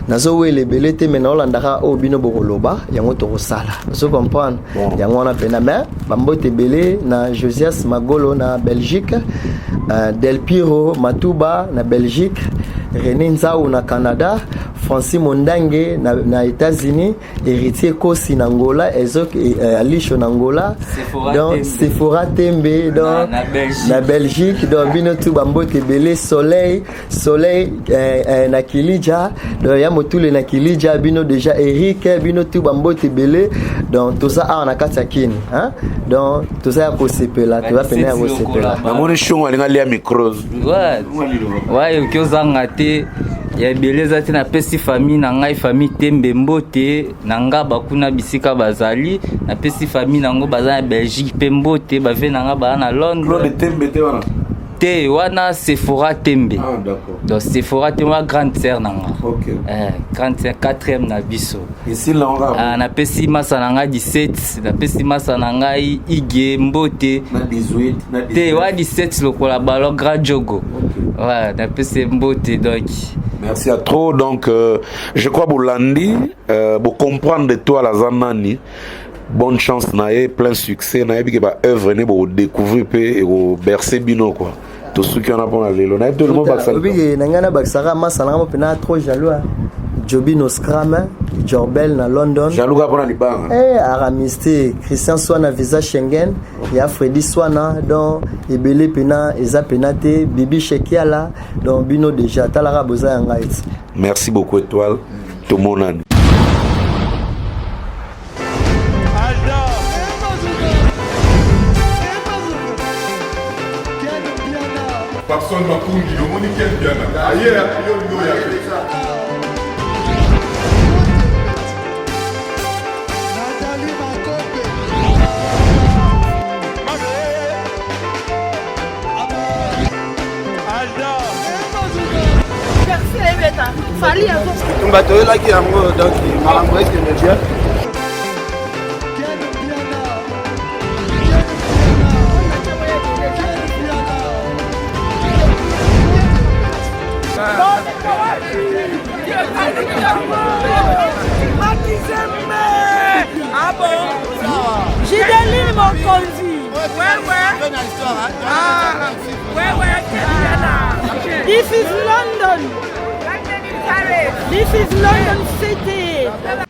Nazo wele ebele te mais naolanda kaka oyo bino bokoloba yango tokosala. Ozo comprendre? Bon. Yango wana pena mais ba mbote ebele na Josias Magolo na Belgique, Del Piro Matuba na Belgique, René Nzau na Canada, Francis Mondange na États-Unis, Héritier Kosi na Angola, Ezok Alisho na Angola, Sephora donc Tembe. Sephora Tembe donc na Belgique. na Belgique, donc bino tout bambote ebele, Soleil, Soleil na Kilidja, donc ya motule na Kilidja, bino déjà Eric, bino tout bambote ebele, donc toza awa na kati ya Kin, hein? Donc toza ya kosepela, toza pene ya kosepela. Namoni shongo alinga lia micro. Ouais, ouais, oki ozanga te ya ebele eza te. Napesi famille na ngai, famille Tembe, mbote na nga bakuna bisika bazali. Napesi famille nango baza na Belgique mpe mbote, bave na nga baza na Londres. Claude Tembe te wana? Te, wana Sephora Tembe. Ah, d'accord. Donc Sephora Tembe wa grande sœur na nga. Ok. Grande sœur quatrième na biso. Esili na nga. Ah, napesi masa na ngai 17, napesi masa na ngai Ige mbote. Na 18, na 19. Te, wa 17 lokola ballon grand jogo. Ouais, napesi mbote donc. Merci à trop. Donc, je crois Bolandi, pour comprendre de toi la Zanani, bonne chance na ye, plein succès na ye, que ba œuvre ne bo découvrir pe et bo bercer bino quoi. Tout ce qui en a pour la lelo. Na tout le monde baksa. Obi na nga na baksaka masa na nga pena trop jaloux. Hein. Jobi no scram, Jorbel na London. Jaloux ka pona libanga. Eh Aramiste, Christian Swana visa Schengen, ya Freddy Swana donc ebele pena eza pena te Bibi Shekiala donc bino déjà talaka boza ya ngai. Merci beaucoup Étoile. Tout le monde. Papson Makungi, omoni Ken Mpiana. Aye, yo yo ya. Tumba toyelaki yango donc makambo ekende bien. Gideline Mokonzi. This is London. This is London City.